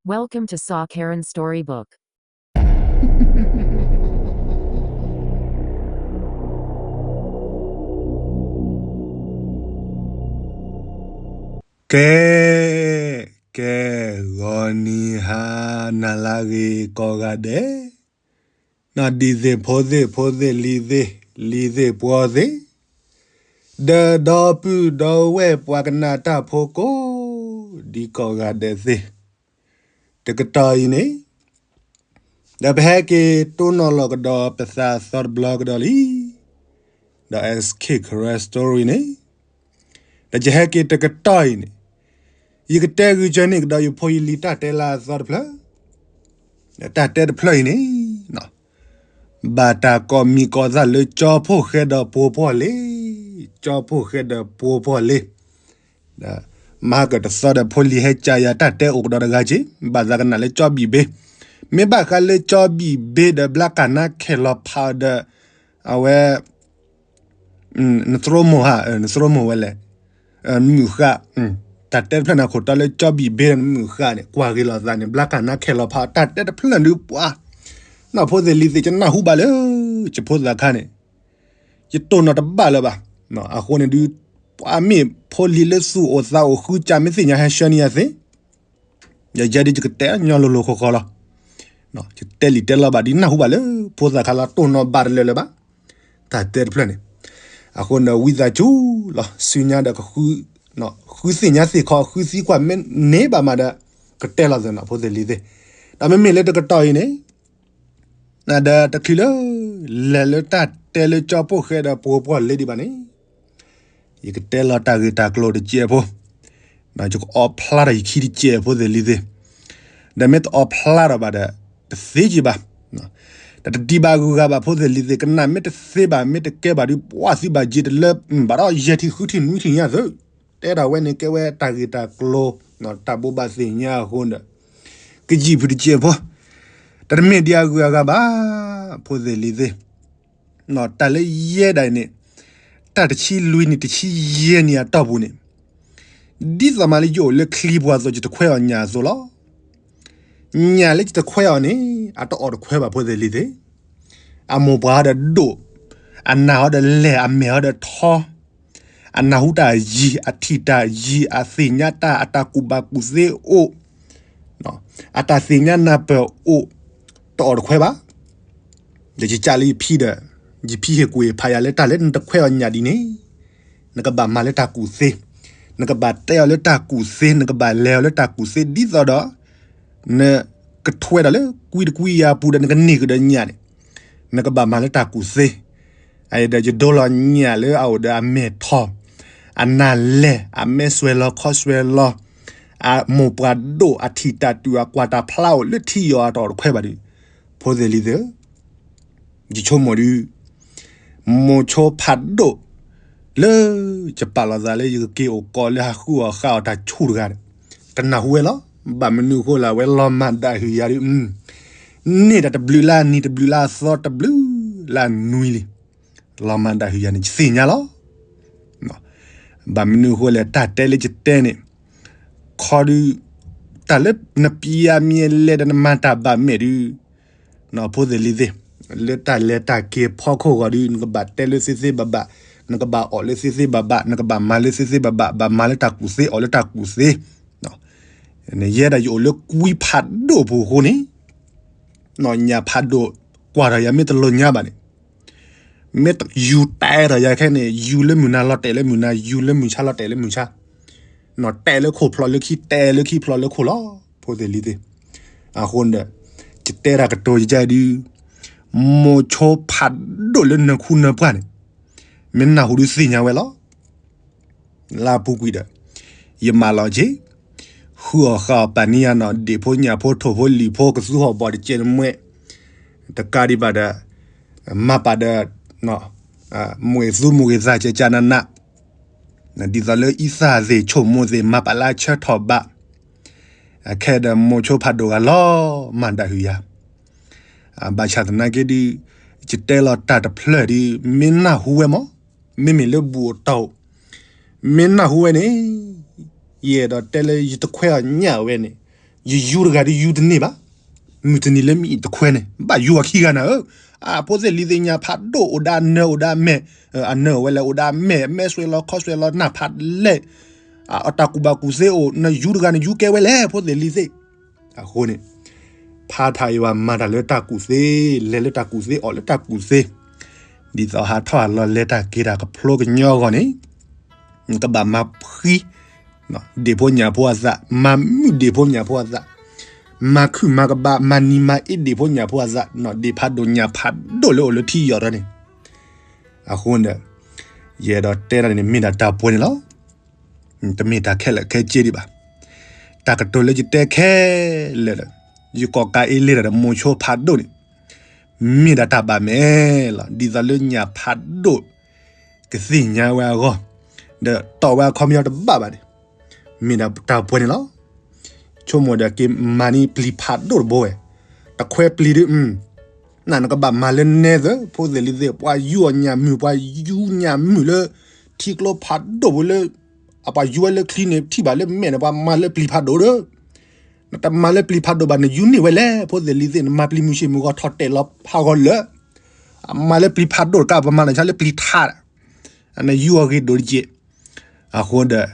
Welcome to Saw Karen Storybook. ကဲ, ကဲ, ဂီၤနံၤဟါနၤလၢအဂ့ၤကိးဂၤဒဲး, ဒ်သ့ၣ်ဖိသ့ၣ်ဖိသ့ၣ်လံၤသ့ၣ်, လံၤသ့ၣ်ပှီၤသ့ၣ်, ဒီးဒီပုၢ်ဒီဝဲၢ်ပှၤကနၣ်တၢ်ဖိကိး, ဒ်ကိးဂၤဒဲးသ့ၣ် တကတီၢ်အံၤန့ၣ်, ဒီးပဟဲက့ၤတိၢ်နီၣ်လီၤကဒီးပသးသီတဘျီကဒီးလံ, ဒီး S K Karen Story န့ၣ်, ဒီးယဟဲက့ၤတကတီၢ်အံၤန့ၣ်, ယကတဲဂုာ်ကၢန့ၢ်ကဒီးယဖိယလံၤတၢ်တဲလၢအသီတဖျၢၣ်, တၢ်တဲတဖျၢၣ်အံၤန့ၣ်, ဘၣ်တၢ်ကိးမံၤကိးသၣ်လၢကၠီဖှိၣ်ဃဲဒီးပှိၤဖှီၣ်လ့, ကၠီဖှိၣ်ဃဲဒီးပှိၤဖှီၣ်လ့ ဒီးမဟါကတသီဒီးဖိလံၤဟဲကၠၤယၤတၢ်တဲအိၣ်ကဒီးတဂၤက့ၤ, ဘၣ်သးကနၣ်လၢကၠီဘံၣ်ဘ့ဒီးဘျါကၢ်နါခဲလီၤဖးအီၤဒီး, အဝဲ, နသရိမိၢ်ဧါ, နသရိမိၢ်ဝဲလဲၣ်, မုၢ်ဃၢ်, တၢ်တဲတဖျၢၣ်န့ၣ် ခိၣ်တီလၢကၠီဘံၣ်ဘ့ဒီးနမုၢ်ဃၢ်န့ၣ် ကွၢ်ဂ့ၤလိာ်သးန့ၣ် ဘျါကၢ်နါခဲလီၤဖးအီၤ တၢ်တဲတဖျၢၣ်ဒုးပှၤ, နီၢ်ဖိသ့ၣ်လံၤသ့ၣ် ကနၢ်ဟူဘၣ်လၢ, ယဖိသၣ်ခါန့ၣ် ယတိၢ်နီၣ်တဘၣ်လၢၤဘၣ်, အဃိန့ၣ်ဒုး, ပှၤမ့ၢ်ဖိလံၤလၢသူၣ်အိၣ်သးအိၣ်ဃုကၢ်မ့ၢ်သ့ၣ်ညါဟဲဆှၢန့ၢ်ယၤသ့, ယယဲဒုးယကတဲညီလိၤလိၤဃီဃီလီၤ, ယတဲလံာ်တဲလီၤဘၣ်ဒုးနၢ်ဟူဘၣ်လၢ ဖိသၣ်ခါလီၤတိၢ်နီၣ်ဘၣ်တလၢာ်လၢၤဘၣ်, တၢ်တဲတဖျၢၣ်န့ၣ်, အဃိန့ၣ်ဝံသးစူၤလီၤ ဆူညါဒီးကဃု, ဃုသ့ၣ်ညါသ့ၣ်ခီ ဃုသံကွၢ်မ့ၢ်န့ၢ်ဘၣ်မးဒီး, ကတဲလီၤသ့ၣ်နီၢ်ဖိသ့ၣ်လံၤသ့ၣ်, ဒီးမ့မ့ၢ်လၢတကတီၢ်အံၤန့ၣ် ဒီးတချုးလၢ, လဲၤလၢတၢ်တဲလၢကၠီဖှိၣ်ဃဲဒီးပှိၤဖှီၣ်လ့ဒံးဘၣ်န့ၣ်, ယကတဲလီၤတၢ်ဂ့ၢ်တၢ်ကျိၤတစဲးဖိ, ယကအီဖျါထီၣ်ယခံတစဲးဖိသ့ၣ်လံၤသ့ၣ်, ဒီးမ့ၢ်တအီဖျါထီၣ်ဘၣ်ဒီး, တသ့က့ၤဘၣ်, ဒီးတဒံးဘၣ်ဂုၤဂၤဘၣ်ဖိသ့ၣ်လံၤသ့ၣ် ကနၣ်မ့ၢ်တသ့ဘၣ် မ့ၢ်တကဲဘၣ်ဒုး ပှၤသုဘၣ်က့ၤတလၢ, ဘၣ်ဒီးယဲၢ်ထံၣ်ဃုထံၣ်နွံထံၣ်ညါသု, တဲဒၣ်ဝဲန့ၣ်ကဲဝဲတၢ်ဂ့ၢ်တၢ်ကျိၤ, တၢ်ဘိးဘၣ်သ့ၣ်ညါအဃိဒီး, ကယံာ်ဖုတစဲးဖိ, တမ့ၢ်ဒံးအဂုၤအဂၤဘၣ်, ဖိသ့ၣ်လံၤသ့ၣ်, တၢ်လၢယဲဒၣ်အံၤန့ၣ်, တၢ်တဆံလွံၢ်နံၣ်တဆံယဲၢ်နံၣ်အတီၢ်ပူၤန့ၣ်, ဒ်သိးမးလၢယအိၣ်လၢချံပူၤအသိး ယတခွဲးအီၤညၣ်အသိးလီၤ. ညၣ်လၢယတခွဲးအီၤန့ၣ်, အတအီၣ်တခွဲးဘၣ်ဖိသ့ၣ်လံၤသ့ၣ်, အမိၢ်ပှၢ်ဟီဒီးဒိၣ်, အနၢ်ဟီဒီးလဲၢ် အမဲာ်ဟီဒီးထီ, အနၢ်ဟူတၢ်ယံၤ အထံၣ်တၢ်ယံၤ အသ့ၣ်ညါတၢ် အတၢ်ကူၣ်ဘၣ်ကူၣ်သ့အိၣ်, အတၢ်သ့ၣ်ညါနၢ်ပၢၢ်အိၣ်, တအီၣ်တခွဲးဘၣ်. ဒီးယကးလၢယဖံဒီး, ယဖံဟ့ၣ်ကွံာ်ဖးယၤလၢတၢ်လၢနတခွဲးအီၤညၣ်ဒ်န့ၣ်, နကဘၣ်မၤလၢတၢ်ကူၣ်သ့, နကဘၣ်တဲအီၤလၢတၢ်ကူၣ်သ့ နကဘၣ်လဲၤအီၤလၢတၢ်ကူၣ်သ့ဒ်သိးဒီး, နကထွဲဒီးလၢကွံတကွံယၤအပူၤဒီးနကန့ၢ်ကဒီးညၣ်န့ၣ်, နကဘၣ်မၤလၢတၢ်ကူၣ်သ့, အအံၤဒီးယဒိလီၤညၣ်လၢအအိၣ်ဒီးအမဲာ်ထီၣ်, အနၢ်လဲၢ် အမဲာ်စွဲၤလီၤခီစွဲၤလီၤ, အမိၢ်ပှၢ်ဒိၣ် အထံၣ်တၢ်တုၤအကွၢ်တၢ်ဖျါအိၣ်လၢထံယီၤအတအီၣ်တခွဲးဘၣ်ဒီး, ဖိသ့ၣ်လံၤသ့ၣ်ဧၢ, ယဆိကမိၣ်ဒုး, မိၤဆိဖးဒိၣ်, လၢယပာ်လီၤသးလၢယကက့ၤအိၣ်ကီးလၢဟးဃုအီၣ်ဃုအီတၢ်ဆူၣ်တဂၤန့ၣ်, ကနၢ်ဟူဝဲလီၤ. ဘၣ်မနုၤအဃိလဲၣ် အဝဲလီၤမၢ်ဒၣ်ဟုၣ်ယၤဒုး, န့ၢ်ဒၣ်တဘျုးလၢအနံၤ တဘျုးလၢအသီ တဘျုးလၢအနွံလံ, လီၤမၢ်ဒၣ်ဟုၣ်ယၤန့ၣ် ယသ့ၣ်ညါလီၤ. ဘၣ်မနုၤအဃိလဲၣ် တၢ်တဲလၢယတဲန့ၣ်, ခီဒုး, တၢ်လၢနပျံၤအါမံၤအလဲဒီးနမၤတၢ်ဘၣ်မဲာ်ဒုး, ဖိသ့ၣ်လံၤသ့ၣ်, လၢတၢ်လဲၤတၢ်က့ၤဖီခိၣ်ဂီၤဒုး နကဘၣ်တဲလၢသ့သ့ဘၣ်ဘၣ်, နကဘၣ်အီၣ်လၢသ့သ့ဘၣ်ဘၣ်, နကဘၣ်မၤလၢသ့သ့ဘၣ်ဘၣ်, ဘၣ်မၤလၢတၢ်ကူၣ်သ့ အီၣ်လၢတၢ်ကူၣ်သ့, နယဲဒၣ်ယအိၣ်လၢကွံဖးဒိၣ်ပူၤအဃိန့ၣ်, ညၣ်ဖးဒိၣ်ကွၢ်ထီၣ်ယၤမ့ၢ်တလိၣ်ညါဘၣ်န့ၣ်, မ့ၢ်ယူၤတဲထီၣ်ယၤခဲန့ၣ် ယူၤလၢမုၢ်နၤလီၤတဲာ်လၢမုၢ်နၤ ယူၤလၢမုၢ်ဆါလီၤတဲာ်လၢမုၢ်ဆါ, တဲာ်လၢခိၣ်ဖျိးလၢခံ တဲာ်လၢခံဖျိးလၢခိၣ်လီၤ ဖိသ့ၣ်လံၤသ့ၣ်, အဃိန့ၣ်ဒီး, ယတဲတၢ်ကတိၤယကဒုး, မိၤဆိဖးဒိၣ်လၢနခူနပှၢ်န့ၣ်, မ့ၢ်နၢ်ဟူဒုးသ့ၣ်ညါဝဲလီၤ. လၢအပူၤကွံာ်ဒီး, ယမၤလီၤက့ၤ, ဃုအီၣ်ဃုအီပာ်န့ၢ်ယၤနီၢ် ဒ့ၣ်ဖိညၣ်ဖိထိၣ်ဖိလံၤဖိကသူဟီၣ်ဘီၣ်တကဲးတမှဲ, တကးဒံးဘၣ်ဒီး, မၤပာ်ဒီး, မုၢ်ဂ့ၤသူမုၢ်ဂ့ၤသးကဲးကဲးနးနး, ဒ်သိးလၢအံသၣ်သ့ၣ်ဆိကမိၣ်သ့ၣ်မၤပာ်လၢအဆၢထီၣ်ဘၣ်, အခဲဒီးမိၤဆိဖးဒိၣ်ဂၤလီၤမၢ်ဒၣ်ဟုၣ်ယၤ ဘၣ်ဆၣ်သနာ်က့ဒုး, ယတဲလီၤတၢ်တဖျၢၣ်ဒုး မ့ၢ်နၢ်ဟူဝဲမး, မ့မ့ၢ်လၢဘူၣ်အတီၢ်, မ့ၢ်နၢ်ဟူဝဲန့ၣ်, ယအဲၣ်ဒိးတဲလၢယတခွဲးအီၤညၣ်ဝဲန့ၣ်, ယယူတဂၤဒုးယူတန့ၢ်ဘၣ်. မုၢ်တနံၤလၢမ့ၢ်အံၤတခွဲန့ၣ် ဘၣ်ယူအီၤခံဂၤနၤဧၢ. အဖိသ့ၣ်လံၤသ့ၣ်ညၣ်ဖးဒိၣ်အိၣ်ဒၣ်အနၢၤအိၣ်ဒၣ်အမဲာ်, အနၢၤအိၣ်ဝဲလဲၣ်အိၣ်ဒၣ်အမဲာ်, အမဲာ်ဆွဲလီၤခီၣ်ဆွဲလီၤနၢ်ဖးလဲၣ်, အတၢ်ကူၣ်ဘၣ်ကူၣ်သ့အိၣ် နယူတဂၤနယူကဲဝဲလဲၣ် ဖိသ့ၣ်လံၤသ့ၣ်. အဃိန့ၣ် ဖါထးယွၤမၤတၢ်လၢတၢ်ကူၣ်သ့, လဲၤလၢတၢ်ကူၣ်သ့ အီၣ်လၢတၢ်ကူၣ်သ့, ဒ်သိးဟးထီၣ်ဟးလီၤလဲၤတၢ်က့ၤတၢ်ကဖျိကညီအဂီၢ်န့ၣ် ကဘၣ်မၤဖှံ ဒ့ၣ်ဖိညၣ်ဖိအသး, မၤမုာ်ဒ့ၣ်ဖိညၣ်ဖိအသး, မၤခုၣ်မၤကဘၣ် မၤနံၤမၤအ့ဒ့ၣ်ဖိညၣ်ဖိအသး, ဒ့ၣ်ဖးဒိၣ်ညၣ်ဖးဒိၣ်လၢအိၣ်လၢထံယီၢ်ထီန့ၣ်. အဃိန့ၣ် ယအဲၣ်ဒိးတဲတၢ်န့ၣ် မ့ၢ်ဒၣ်တၢ်ပှဲၤန့ၣ်လီၤ. တမ့ၢ်တၢ်ခဲလၢာ်ခဲဆ့ဒံးဘၣ်. တၢ်ကတိၤလၢယတဲခဲလၢာ်ဒီး ယကိးကးအ့လ့ဒီး မိၤဆိဖးဒိၣ်န့ၣ် မ့ၢ်ဒၣ်တၢ်ဘၣ်မဲာ်လီၤ. ဒ်သိးလၢညၣ်ဖးဒိၣ် ကသ့ၣ်ညါဝဲအဂီၢ် ဒီးတီၢ်ဝဲအခီပညီတဘၣ်ဘၣ်န့ၣ် မ့ၢ်ဒၣ်တၢ်ပှဲၤန့ၣ်လီၤ. ဆိကမိၣ်ဒီးက့ၤမၤန့ၢ်ပျံၤဖးဒိၣ်တဘိဝဲ, တခွဲပျံၤဒုး နနကဘၣ်မၤလၢနဲသၢ ဖိသ့ၣ်လံၤသ့ၣ်, ပှၤယူအီၤညၣ်မုာ် ပှၤယူညၣ်မုာ်လၢ ထံကျိဖးဒိၣ်ပူၤလၢ အပှၤယူဝဲလၢချံန့ၣ် ထံၣ်ဘၣ်လၢမဲာ်န့ၣ် ပှၤမၤလၢပျံၤဖးဒိၣ်ဒီး နတမၤလၢပျံၤဖးဒိၣ်ဘၣ် နယူန့ၢ်ဝဲလဲၣ် ဖိသ့ၣ်လံၤသ့ၣ်, နမၤပျံၤမုၢ်ဆ့ၣ်မုၢ်ဂီၤထီၣ်တဲာ်လီၤဖးဂီၤလၢာ်, အမၤလၢပျံၤဖးဒိၣ်တကး ပမၤလီၤဆါလၢပျံၤထး, နယူအီၤဂ့ၤဒိၣ်တက့ၢ်. အဃိဒီး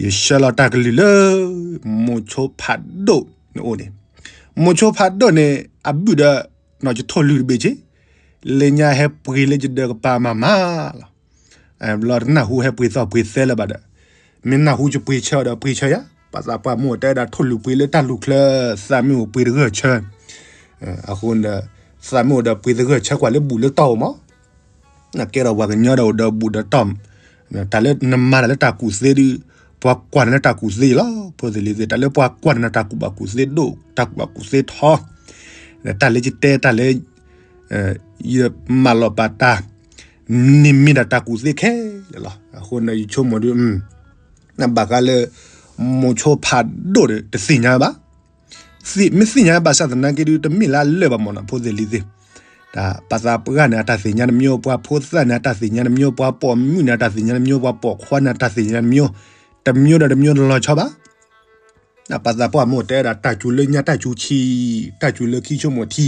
ယဆှၢလီၤတၢ်ကလုၢ်လၢ မိၤဆိဖးဒိၣ်န့ၣ်အိၣ်န့ၣ်, မိၤဆိဖးဒိၣ်န့ၣ် အဘုၣ်ဒီး နီၢ်ယထိၣ်လွံၢ်တဘ့ၣ်က့ၢ်, လၢညါဟဲပှ့ၤလၢယဒၢးကပၤမၤမၤလီၤ. ဘျီတနၢ်ဟူဟဲပှ့ၤသီၣ်ပှ့ၤသဲလၢၤဘၣ်ဒီး, မ့ၢ်နၢ်ဟူယပှ့ၤဆၢဒီးပှ့ၤဆၢယၤ, ပှၤသးပှၢ်မုၣ်တဲဝဲဒၣ်ထိၣ်လွံၢ်ပှ့ၤလၢတၢ်လူၤချၢ, သးမ့ၢ်အိၣ်ပှ့ၤတဂၢၢ်ဆၢ, အဃိဒီး သးမ့ၢ်အိၣ်ဒီးပှ့ၤတဂၢၢ်ဆၢကွၢ်လၢဘူၣ်လၢတီၢ်အိၣ်မး နကဲထီၣ်ပှၤကညီဒီးအိၣ်ဒီးဘူၣ်ဒီးတီၢ်, တၢ်လၢနမၤတၢ်လၢတၢ်ကူၣ်သ့ဒီး ပှၤကွၢ်နၤလၢတၢ်ကူၣ်သ့လီၤ ဖိသ့ၣ်လံၤသ့ၣ်, တၢ်လၢပှၤကွၢ်နၤတၢ်ကူၣ်ဘၣ်ကူၣ်သ့ဒိၣ် တၢ်ကူၣ်ဘၣ်ကူၣ်သ့ထီ, တၢ်လၢယတဲတၢ်လၢ ယမၤလီၤပာ်တၢ် န့ၣ်မ့ၢ်ဒၣ်တၢ်ကူၣ်သ့ခဲလၢာ်လီၤ. အဃိန့ၣ် ယဆိကမိၣ်ဒီး ဘၣ်ဃးလၢ မိၤဆိဖးဒိၣ်ဒီး တသ့ၣ်ညါဘၣ်, မ့ၢ်သ့ၣ်ညါဘၣ်ဆၣ်သနာ်က့ဒုး တမ့ၢ်လၢအလၢာ်ဘၣ်မးနီၤ ဖိသ့ၣ်လံၤသ့ၣ်, တၢ်ပှၤသးပှၢ်န့ၣ် အတၢ်သ့ၣ်ညါတမျိုး, ပှၤဖိသၣ်န့ၣ် အတၢ်သ့ၣ်ညါတမျိုး, ပှၤပိာ်မုၣ်န့ၣ် အတၢ်သ့ၣ်ညါတမျိုး, ပှၤပိာ်ခွါန့ၣ် အတၢ်သ့ၣ်ညါတမျိုး, တမျိုးဒီးတမျိုးတလီၤဆီဘၣ် ပှၤသးပှၢ်မုၣ်တဲဝဲဒၣ် တၢ်စူၤလၢညါတၢ်စူၤဆံး, တၢ်စူၤလၢခံဆိကမိၣ်ထံ,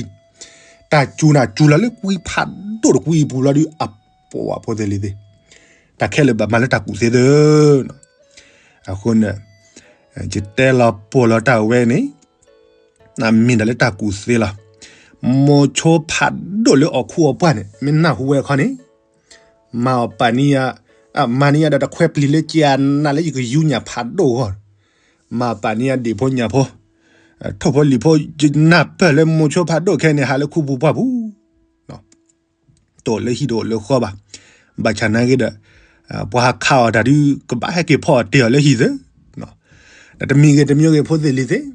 တၢ်စူၤန့ၣ်စူၤလီၤလၢကွံဖးဒိၣ်တကွံအပူၤလီၤဒုး အပိာ်ဖိသ့ၣ်လံၤသ့ၣ်, တၢ်ခဲလၢာ်ဘၣ်မၤလၢတၢ်ကူၣ်သ့သ့, အဃိန့ၣ် ယတဲလီၤပိာ်လီၤတၢ်ဝဲန့ၣ် မ့ၢ်ဒၣ်လၢတၢ်ကူၣ်သ့လီၤ. မိၤဆိဖးဒိၣ်လၢအီၣ်ခူအီၣ်ပှၢ်န့ၣ် မ့ၢ်နၢ်ဟူဝဲအခီန့ၣ် မၤအီၣ်ပာ်န့ၢ်ယၤ, မၤန့ၢ်ယၤဒီးတခွဲပျံၤလၢကနးလၢယကယူညၣ်ဖးဒိၣ်အဂီၢ်, မၤပာ်န့ၢ်ယၤဒ့ၣ်ဖိညၣ်ဖိ, ထိၣ်ဖိလံၤဖိ, ယနၢ်ပၢၢ်လၢမိၤဆိဖးဒိၣ်ခဲန့ၣ် ဟးလၢခူပူၤပှၢ်ပူၤ တအိၣ်လၢဟံၣ်တအိၣ်လၢဃီဘၣ်. ဘၣ်ဆၣ်နာ်က့ဒီး ပှၤဟးခးအီၣ်တၢ်ဒုး ကဘၣ်ဟဲက့ၤဖီအီၣ်တ့ၢ်အီၤလၢဟံၣ်သ့, တမံၤဂ့ၤတမံၤဂ့ၤ ဖိသ့ၣ်လံၤသ့ၣ်,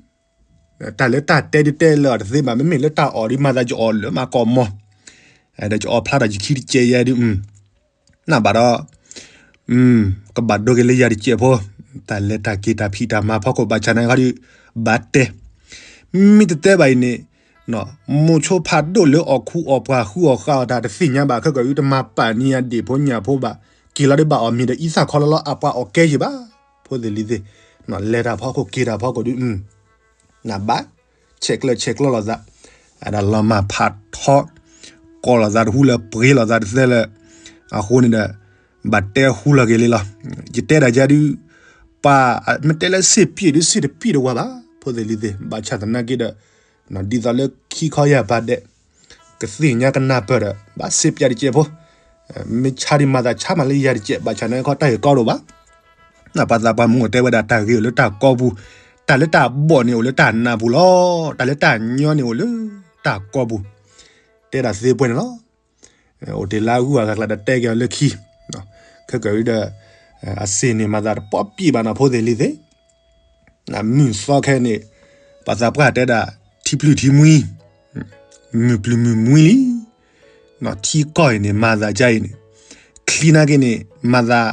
တၢ်လၢတၢ်တဲဒုးတဲလၢအီၤတသ့ဘၣ်, မ့မ့ၢ်လၢတၢ်အီၣ်ဒုး မၤသးကအီၣ်လၢမၤကီၢ်မီၤ, ဒီးကအီၣ်ဖျါထီၣ်ယခံတကဲးယဲဒုး နဘၣ်ဒီး ကဘၣ်ဒိက့ၤလၢယၤတကဲးဖိ, တၢ်လဲၤတၢ်က့ၤတၢ်ဖံးတၢ်မၤဖီခိၣ် ဘၣ်ဆၣ်နာ်က့ဒီး ဘၣ်တဲ, မ့ၢ်တတဲဘၣ်အံၤန့ၣ် မိၤဆိဖးဒိၣ်လၢအီၣ်ခူအီၣ်ပှၢ် ဃုအီၣ်ဃုအီၣ်တၢ်တသ့ၣ်ညါဘၣ် ခဲကီၢ်အံၤ တမၤပာ်န့ၢ်ယၤဒ့ၣ်ဖိညၣ်ဖိဘၣ်, က့ၤလီၤဒုးဘၣ်အီၣ်မ့ၤဒီးအံသၣ်ခီလီၤလီၤ အပှၤအီၣ်ကဲယံၤဘၣ်, ဖိသ့ၣ်လံၤသ့ၣ်, လဲၤတၢ်ဖီခိၣ်က့ၤတၢ်ဖီခိၣ်ဒုး နဘၣ် ဆဲးကျၢဆဲးကျိးလိာ်သး, ဒီးလီၤမၢ်ဖးထီ, ကိးလိာ်သးတဟူလၢၤ ပှ့ၤလိာ်သးတသဲလၢၤ, အဃိန့ၣ်ဒီး ဘၣ်တဲဟူလီၤက့ၤလံလီၤ. ယတဲဒၣ်ယၤဒုး ပှၤမ့ၢ်တဲလၢစ့ၢ်ပျံၤဒုး စ့ၢ်တပျံၤတဝၤဘၣ် ဖိသ့ၣ်လံၤသ့ၣ်, ဘၣ်ဆၣ်သနာ်က့ဒီး ဒ်သိးလၢခံခီယၢ်ပၤဒဲး ကသ့ၣ်ညါကနၢ်ပၢၢ်ဒီး ဘၣ်စ့ပျးတကဲးဖိ, မ့ၢ်ဆါဒံးမၤသးဆါမးလၢယၤတကဲး ဘၣ်ဆၣ်နာ်က့ခီတၢ်ဂ့ၢ်ကီတအိၣ်ဘၣ်. ပှၤသးပှၢ်မုၢ်အိၣ်တဲဝဲဒၣ် တၢ်ဂ့ၤအိၣ်လၢတၢ်ကီပူၤ, တၢ်လၢတၢ်ဘီၣ်န့ၣ်အိၣ်လၢတၢ်နးပူၤလီၤ, တၢ်လၢတၢ်ညီန့ၣ်အိၣ်လၢတၢ်ကီပူၤ, တဲဒၣ်သ့ပှဲၤန့ၣ်လီၤ. အိၣ်တ့ၢ်လၢအဂုၤအဂၤကျါဒီးတဲက့ၤအီၤလၢခံ, ခဲကၢ်အံၤဒီး အစ့ၣ်န့ၣ်မၤသးတပီၢ်ပံၣ်ဘၣ်နီၤ ဖိသ့ၣ်လံၤသ့ၣ်, မုၢ်သီခဲန့ၣ် ပှၤသးပှၢ်တဲဒၣ် ထံပျုၢ်ထံမှံ မုၢ်ပျုၢ်မုၢ်မှံလံ, ထံကီၢ်အံၤန့ၣ် မၤသးဒ်အံၤန့ၣ်, ချံနာ်က့န့ၣ် မၤသး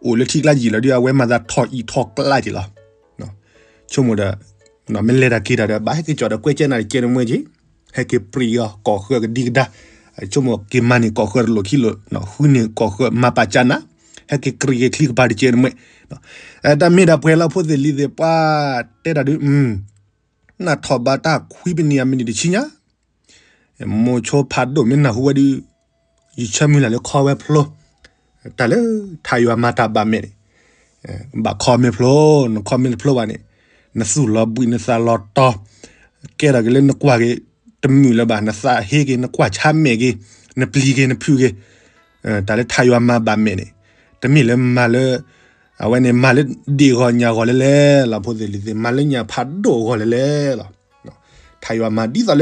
အိၣ်လၢထံကျါယံာ်လီၤဒုး အဝဲမၤသးထီၣ်အံၣ်ထီၣ်ကျါက့ၤလီၤ. ဆိကမိၣ်ဒီး မ့ၢ်လဲၤတၢ်က့ၤတၢ်ဒီး ဘၣ်ဟဲက့ၤကၠီၣ်ဒီးကွဲကဲနၤတကဲနမှဲက့ၤ, ဟဲက့ၤပြံးအီၤကီၢ်ဃၢၤကဒံကဒါ, ဆိကမိၣ်က့ၤမၤန့ၢ်ကီၢ်ဃၢၤတလိၣ်ခံလိၣ်, ဃုန့ၢ်ကီၢ်ဃၢၤမၤပာ်ကၢနၤ, ဟဲက့ၤကြံးက့ၤချံကပၤတကဲနမှဲ, တၢ်မ့ၢ်ဒၣ်ပှဲၤလီၤ ဖိသ့ၣ်လံၤသ့ၣ် ပှၤတဲတၢ်ဒုး နထီၣ်ဘးတၢ်ခွံပနံၣ်အမံးနံးတဆံညါ, မိၤဆိဖးဒိၣ်မ့ၢ်နၢ်ဟူဝဲဒုး, ယဆၢမုၢ်လၢ်လၢခီဝဲဖျိ, တၢ်လၢထးယွၤမၤတၢ်ဘၣ်မဲာ်န့ၣ်, ဘၣ်ခီမ့ၢ်ဖျိ, နခီမ့ၢ်တဖျိဘၣ်န့ၣ်, နသူၣ်လီၤဘှံးနသးလီၤတီၤ, ကဲထီၣ်က့ၤလၢနကွၢ်က့ၤတမုာ်လၢၤဘၣ်, နသးဟ့က့ၤနကွၢ်ဆါမဲာ်က့ၤ, နပျံၤက့ၤနဖုးက့ၤ, တၢ်လၢထးယွၤမၤဘၣ်မဲာ်န့ၣ်, တမ့ၢ်လၢမၤလၢ အဝဲန့ၣ်မၤလၢဒ့ၣ်ဂီၢ်ညၣ်ဂီၢ်လဲၣ်လဲၣ်လီၤ ဖိသ့ၣ်လံၤသ့ၣ်, မၤလၢညၣ်ဖးဒိၣ်ဂီၢ်လဲၣ်လဲၣ်လီၤ. ထးယွၤမၤဒ်သိးလၢ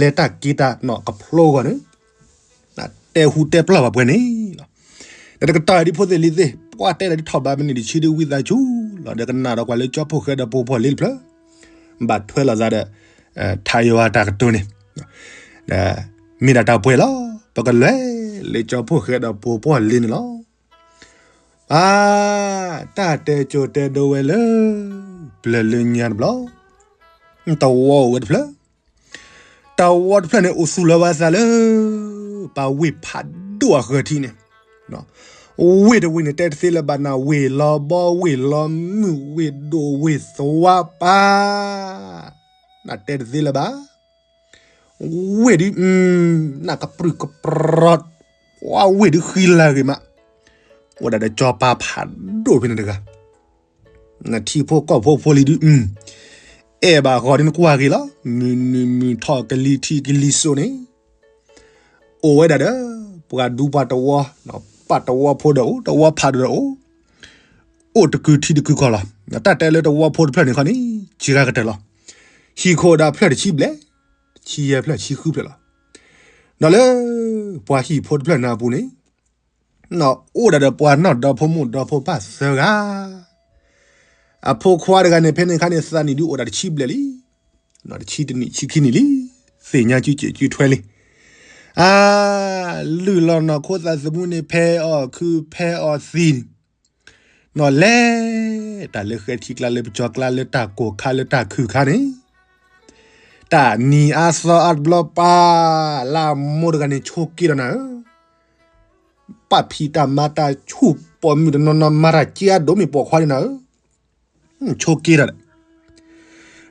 လဲၤတၢ်က့ၤတၢ်နီၢ်ကဖျိဂီၢ်န့ၣ်, တဲဟူတဲပျၢ်ဘၣ်ပှဲၤန့ၣ်လီၤ. ဒီးတကတီၢ်အံၤဒ်ဖိသ့ၣ်လံၤသ့ၣ်, ပှၤတဲဒၣ်ဒ်ထီၣ်ဘးမံးနံးတဆံဒ်ဝံသးစူၤလီၤ, ဒီးကနၣ်ဒီးကွၢ်လၢကၠီဖှိၣ်ဃဲဒီးပှၤပှီၢ်လ့တဖျၢၣ်, ဘၣ်ထွဲလိာ်သးဒီး ထးယွၤတၢ်ကတိၤန့ၣ်, ဒီးမ့ၢ်ဒၣ်တၢ်ပှဲၤလီၤ. ပကလဲၤလၢကၠီဖှိၣ်ဃဲဒီးပှၤပှီၢ်လ့န့ၣ်လီၤ. အါ, တၢ်တဲကၠိတဲဒိဝဲလၢ ပျၢၤလၢညါတဘျီ, တဝီအိၣ်ဝဲတဖျၢၣ်, တဝီတဖျၢၣ်န့ၣ် အိၣ်သူၣ်လီၤဝဲအသးလၢ ပှၤဝ့ၢ်ဖးဒိၣ်အဃၢၤထံးန့ၣ်, ဝ့ၢ်တဝ့ၢ်န့ၣ် တဲတသ့လၢၤဘၣ်နၤ ဝ့ၢ်လီၤဘီ ဝ့ၢ်လီၤမုၢ် ဝ့ၢ်ဒိၣ်ဝ့ၢ်သဝါပၢ်, နတဲတသ့လၢၤဘၣ် ဝ့ၢ်ဒ်, နကပြုၢ်ကပြီၤ, ဝ့ၢ်ဒ်ဃံလၤဂ့ၤမး, အိၣ်ဒၣ်ဒီးကၠီၤပၤဖးဒိၣ်ဖဲန့ၣ်တဂၤ, နထံဖိကီၢ်ဖိဖိလံၤဒ်, အဲၣ်ဘၣ်ဃီဒ်နကွၢ်ဂ့ၤလီၤ, မုၢ်နုာ်မုၢ်ထီၣ်ကလံၤထံးကလံၤစိးန့ၣ် အိၣ်ဝဲဒၣ်ဒီး ပှၤဒူပှၤတဝီ, ပှၤတဝီဖိဒီးအိၣ်, တဝီဖးဒိၣ်ဒီးအိၣ်, အိၣ်တကုာ်ထံတကုာ်ကီၢ်လီၤ. တၢ်တဲလၢတဝီဖိတဖျၢၣ်န့ၣ်ခီန့ၣ် စှၤကတၢၢ်လီၤ. ဟံၣ်ခိၣ်ဒၣ်ဖျၢၣ်တဆံဘျဲၣ်, ဆံယဲၢ်ဖျၢၣ် ဆံဃုဖျၢၣ်လီၤ. ဒီးလၢ ပှၤဟံၣ်ဖိတဖျၢၣ်န့ၣ်အပူၤန့ၣ် အိၣ်ဒၣ်ဒီးပှၤနီၢ်ဒီဖိမိၢ်ဒီဖိပၢ်သၢဂၤ, အဖိခွါတဂၤန့ၣ် ဖဲန့ၣ်အခါန့ၣ် သးနံၣ်ဒုးအိၣ်ဒၣ်တဆံဘျဲၣ်လံ. တဆံတနံၣ် ဆံခံနံၣ်လံ, သ့ၣ်ညါစုစဲးစုထွဲလံ. အါ, လုၢ်လီၤနီၢ်ခိသးသမူန့ၣ် ဖဲအီၣ်ခုဖဲအီၣ်သံးန့ၣ်, နီၢ်လဲၤ တၢ်လၢဃဲထံကျါလၢပကၠီကျါလၢတၢ်ကိၢ်ခါလၢတၢ်ခုၣ်ခါန့ၣ်, တၢ်နံၤအါသီအါတဘျီပၢ်, လၢအမိၢ်တဂၤန့ၣ် ဆိးက့ဒီးနၤဧၢ ပာ်ဖံးတၢ်မၤတၢ်ဆူၣ်ပိာ်မုၣ်တနီၤနီၤ မၤတၢ်က့အဒိၣ်မ့ၢ်ပိာ်ခွါန့ၣ်နၤဧၢ, ဆိးက့ဒီး,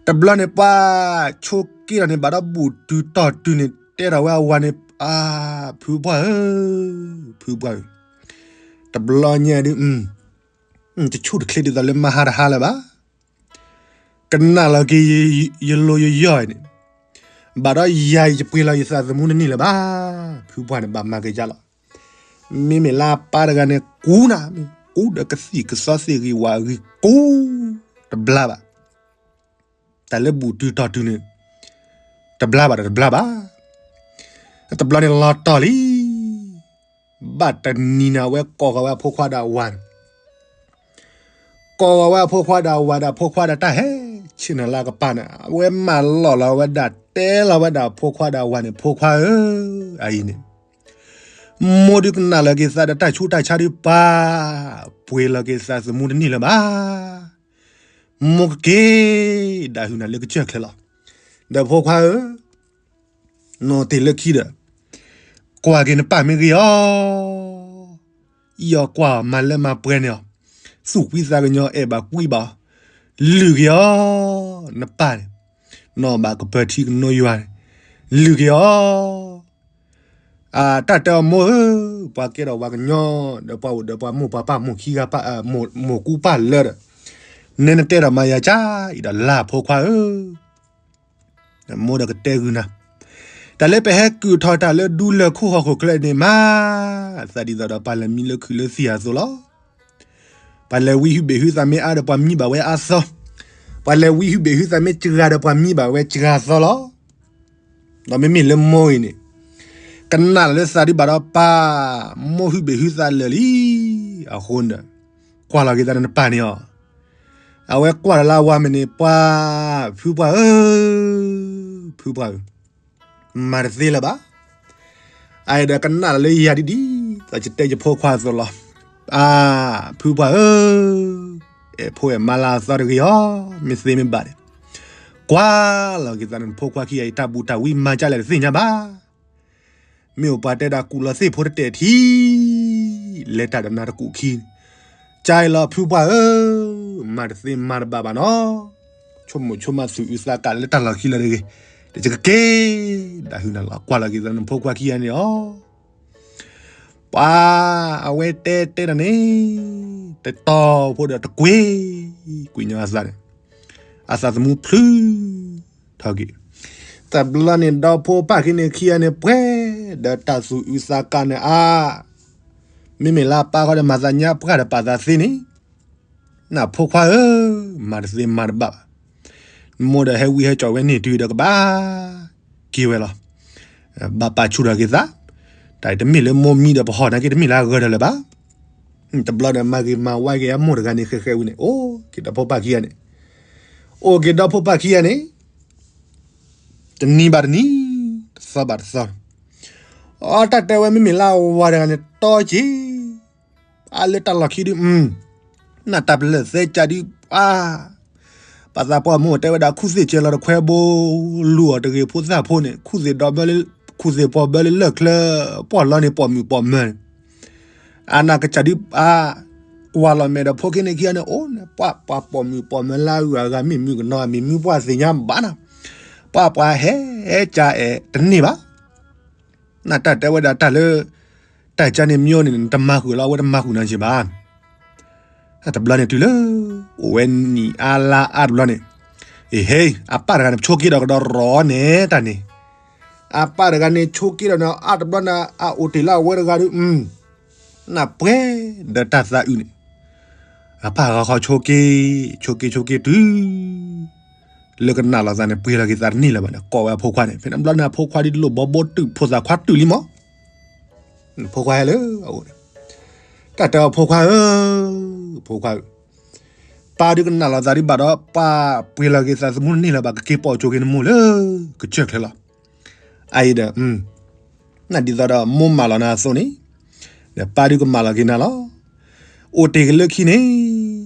တဘျီန့ၣ်ပှၤဆိးက့ဒီးန့ၣ် ဘၣ်ဒီးဘူၣ်တုၤတီၢ်တုၤန့ၣ် တဲထီၣ်ဝဲအဝၤန့ၣ်, အါ, ဖုပှၢ်ဧၢ, ဖုပှၢ်ဧၢ, တဘျီညါဒုး, တဆူၣ်တချ့ဒ်သိးလၢမဟါတဟါလၢၤဘၣ် ကနၣ်လီၤက့ၤယလိၤယယီၢ်အံၤန့ၣ်, ဘၣ်ဒီးယၤအံၤယပှ့ၤလီၤယသးသမူတန့ၢ်လၢၤဘၣ်, ဖုပှၢ်န့ၣ်ဘၣ်မၤက့ၤယါလီၤ. မ့မ့ၢ်လၢအပၢ်တဂၤန့ၣ်ကူနၤ, မ့ၢ်ကူဒီးကသံၣ်ကသီသ့ၣ်ဂံၢ်ဝးဂံၢ်ကူ, တဘျါဘၣ်, တၢ်လၢဘူၣ်တုၤတီၢ်တုၤန့ၣ်, တဘျါဘၣ်ဒီးတဘျါဘၣ်, တဘျီန့ၣ်လီၤတီၢ်လံ ဘၣ်တနံၤန့ၣ် အဝဲကိးဃီၤဝဲအဖိခွါဒီးအဝၤန့ၣ်, ကိးဃီၤဝဲအဖိခွါဒီးအဝၤဒီး အဖိခွါဒီးတၢ်ဟဲဆ့ၣ်နီၤလၢအကပၤန့ၣ် အဝဲမၢလီၤလီၤဝဲဒၣ် တဲလီၤဝဲဒၣ်အဖိခွါဒီးအဝၤန့ၣ်, ဖိခွါဧၢ, အအံၤန့ၣ်, မိၢ်ဒုးကနၣ်လီၤက့ၤသးဒီးတၢ်ဆူးတၢ်ဆါဒုးပၢ်, ပှ့ၤလီၤက့ၤသးသမူတန့ၢ်လၢၤဘၣ် မိၢ်ကက့ၤဒၣ်ဟုၣ်နၤလၢကစၢၢ်ချၢလီၤ. ဒီးဖိခွါဧၢ, နီၢ်တ့ၢ်လၢခံဒီး, ကွၢ်က့ၤနပၢ်မ့ၢ်ဂ့ၤအီၤ, အီၣ်ကွၢ်အီၤမၤလၢမၤပှဲၤန့ၣ်အီၤ, သူၣ်ကွံသးကညီၤအဲၣ်ဘၣ်ကွံဘၣ်အီၤ, လုၢ်က့ၤအီၤ, နပၢ်န့ၣ်, နီၢ်ဘၣ်ကပၢၤထံကနိယွၤန့ၣ်, လုၢ်က့ၤအီၤ တၢ်တဲအီၤမိၢ်ဧၢ, ပှၤကဲထီၣ်ပှၤကညီ, ဒီးပှၤအိၣ်ဒီးပှၤမိၢ်ပှၤပၢ်မိၢ်ခံဂၤ, မိၢ်ကူပၢ်လၢဒီး, နဲနတဲဒီးမၤယၤကါအံၤဒီးလၢဖိခွါဧၢ, မိၢ်ဒီးကတဲဂုာ်နၤ, တၢ်လၢပဟဲကုၢ်ထီၣ်တၢ်လၢဒူလၢၢ်ခိၣ်ဟီၣ်ခိၣ်ချၢန့ၣ်မး, သးဒ်သိးဒီးပှၤလဲၤမံလၢခုၣ်လၢသံၣ်အသိးလီၤ. ပှၤလဲၤဝံဟုဘ့ၣ်ဟုသးမ့ၢ်အါဒီးပှၤမံဘၣ်ဝဲအါသီ, ပှၤလဲၤဝံဟုဘ့ၣ်ဟုသးမ့ၢ်စှၤဒီးပှၤမံဘၣ်ဝဲစှၤသီလီၤ. ဒီးမ့မ့ၢ်လၢမိၢ်အံၤန့ၣ်, ကနၣ်လၢသးဒုးဘၣ်ဒီးပၢ်, မိၢ်ဟုဘ့ၣ်ဟုသးလၢာ်လံ, အဃိန့ၣ်, ကွၢ်လီၤက့ၤသးဒီးနပၢ်န့ၣ်အီၤ, အဝဲကွၢ်လီၤလၢအဝၤမဲာ်န့ၣ် ပှၤ, ဖုပှၢ်ဧၢ, ဖုပှၢ်ဧၢ, မၤတသ့လၢၤဘၣ် အအံၤဒီးကနၣ်လၢယၤဒ်ဒ်သိးယတဲယဖိခွါအသိးလီၤ. အါ, ဖုပှၢ်ဧၢ, အဲၣ်ဖိအဲၣ်မါလၢအသီတဂ့ၤအီၤ, မ့ၢ်သ့မ့ၢ်ဘၣ်န့ၣ်, ကွၢ်လီၤက့ၤသးန့ၣ် နဖိခွါခံဂၤအံၤ တၢ်ဘူးတၢ်ဝံမၤကၢ်လဲၣ်တသ့ၣ်ညါဘၣ်. မ့ၢ်အိၣ်ပှၤတဲဒၣ်ကူၣ်လီၤသ့ၣ်ဖိတတဲာ်ထံ, လဲၤတၢ်ဒီးနၤတကူၣ်ခံန့ၣ်, ကၢ်အံၤလီၤဖုပှၢ်ဧၢ, မၤတသ့မၤတဘၣ်ဘၣ်နီၤ. ဆိကမိၣ်ဆိကမးသူၣ်အုးသးကးလၢတၢ်လီၢ်ခံလီၤတဂ့ၤ, ဒီးယကက့ၤဒၣ်ဟုၣ်နၤလီၤ. ကွၢ်လီၤက့ၤသးနဖိခွါခံဂၤန့ၣ်အီၤ, ပှၤအဝဲတဲတဲဒၣ်န့ၣ်, တတီၤဖိဒီးတကွ့, ကွ့ညီအသးန့ၣ်, အသးသမူဖျုထီၣ်က့ၤ. တဘျီန့ၣ် ဒီဖိပၢ်ခံန့ၣ်ခံဂၤန့ၣ် ပှဲၤဒီးတၢ်သူၣ်အုးသးကးန့ၣ်အါ, မ့မ့ၢ်လၢအပၢ်ဃီဒီးမၤသးညါပှၢ်ဒီးပာ်သးသ့န့ၣ်, နၢ်ဖိခွါဧၢ, မၤတသ့မၤတဘၣ်ဘၣ်, နမိၢ်ဒီးဟဲဝံဟဲစိာ်ဝဲန့ၢ်တုၤဒီးကဘၣ်က့ၤဝဲလီၤ. ဘၣ်ပာ်ဆူၣ်ထီၣ်က့ၤသး, တၢ်တမ့ၢ်လၢမိၢ်မံဒီးပဟီၣ်နာ်က့ တမ့ၢ်လၢအဂၢၢ်ထီၣ်လၢၤဘၣ်. တဘျီဒီးမၤဂ့ၤမၤဝါက့ၤအမိၢ်တဂၤန့ၣ် ဃဲဃဲဝံၤန့ၣ် အိၣ်က့ၤဒီဖိပၢ်ခံဂၤန့ၣ်, အိၣ်က့ၤဒီဖိပၢ်ခံဂၤန့ၣ် တနံၤဘၣ်တနံၤ, တသီဘၣ်တသီ, အတၢ်တဲဝဲမ့မ့ၢ်လၢအဝၤတဂၤန့ၣ် တီက့ၤ, အလၢတၢ်လီၢ်ခံဒု, နၢ်တၢ်ပလၢၢ်သဲကးဒု, အါ, ပှၤသးပှၢ်မိၢ်တဲဝဲဒၣ် ခူၣ်သ့ၣ်ကဲလီၤတခွဲဘိ, လူၤအီၤတဂ့ၤဖိသၣ်ဖိန့ၣ် ခူၣ်သ့ၣ်ဒီဘ, ခူၣ်သ့ၣ်ပီၤဘၢလၢလၢၢ်ချၢ, ပီၢ်လီၤန့ၣ်ပိာ်မုၣ်ပိာ်မၢၤန့ၣ်, အနၢ်ကစၢ်ဒု, အါ, ကွၢ်လီၤမဲာ်ဒီးဖိခံန့ၣ်ခံဂၤန့ၣ် အိၣ်န့ၣ် ပှၤပှၤပိာ်မုၣ်ပိာ်မၢၤလၢအဂၤမ့ၢ်မုၣ်ကနီၤ မ့ၢ်မုၣ်ပှၢ်သ့ၣ်ညါဘၣ်နၤ, ပှၤပှၤဟဲကၢအဲၣ်တန့ၢ်ဘၣ်. နၢ်တၢ်တဲဝဲဒၣ်တၢ်လၢ တၢ်ကၢန့ၣ်မ့ၢ်အိၣ်န့ၣ် နတမၤဃုာ်လီၤ အဝဲတမၤဃုာ်နၤက့ဘၣ်. တဘျီန့ၣ်တုၤလၢ အိၣ်ဝဲနံၣ်အါလါအါတဘျီန့ၣ်, အဟ့ အပၢ်တဂၤန့ၣ် ဆိက့ဒီးကဒီးရီန့ၣ်တၢ်န့ၣ်, အပၢ်တဂၤန့ၣ် ဆိက့ဒီးန့ၣ် အါတဘျီန့ၣ် အအိၣ်တ့ၢ်လၢအဝဲတဂၤဒီး နၢ်ပှဲၤဒီးတၢ်သးအုးန့ၣ်, အပၢ်ဂၤဃီဆိက့, ဆိက့ဆိက့တုၤ လၢကနၣ်လီၤသးန့ၣ် ပှ့ၤလီၤက့ၤသးတန့ၢ်လၢၤဘၣ်န့ၣ် ကိးဝဲအဖိခွါန့ၣ်, ဖဲန့ၣ်ဘျီန့ၣ် အဖိခွါဒ်လိၣ်ဘီဘိတုာ် ဖိသၣ်ခွါတုာ်လံမး, ဖိခွါဟဲလၢအအိၣ်န့ၣ်, တၢ်တဲအီၤဖိခွါဧၢ, ဖိခွါဧၢ, ပၢ်ဒုးကနၣ်လီၤသးဒုးဘၣ်ဒီး ပၢ်ပှ့ၤလီၤက့ၤသးသမူတန့ၢ်လၢၤဘၣ် ကက့ၤပိာ်ကၠိက့ၤနမိၢ်လၢ ကစၢၢ်ချၢလီၤ. အအံၤဒီး နဒ်သိးဒီးမိၢ်မၢလီၤနၤအသိးန့ၣ်, ဒီးပၢ်ဒုးကမၢလီၤက့ၤနၤလီၤ. အိၣ်တ့ၢ်က့ၤလၢခံန့ၣ်,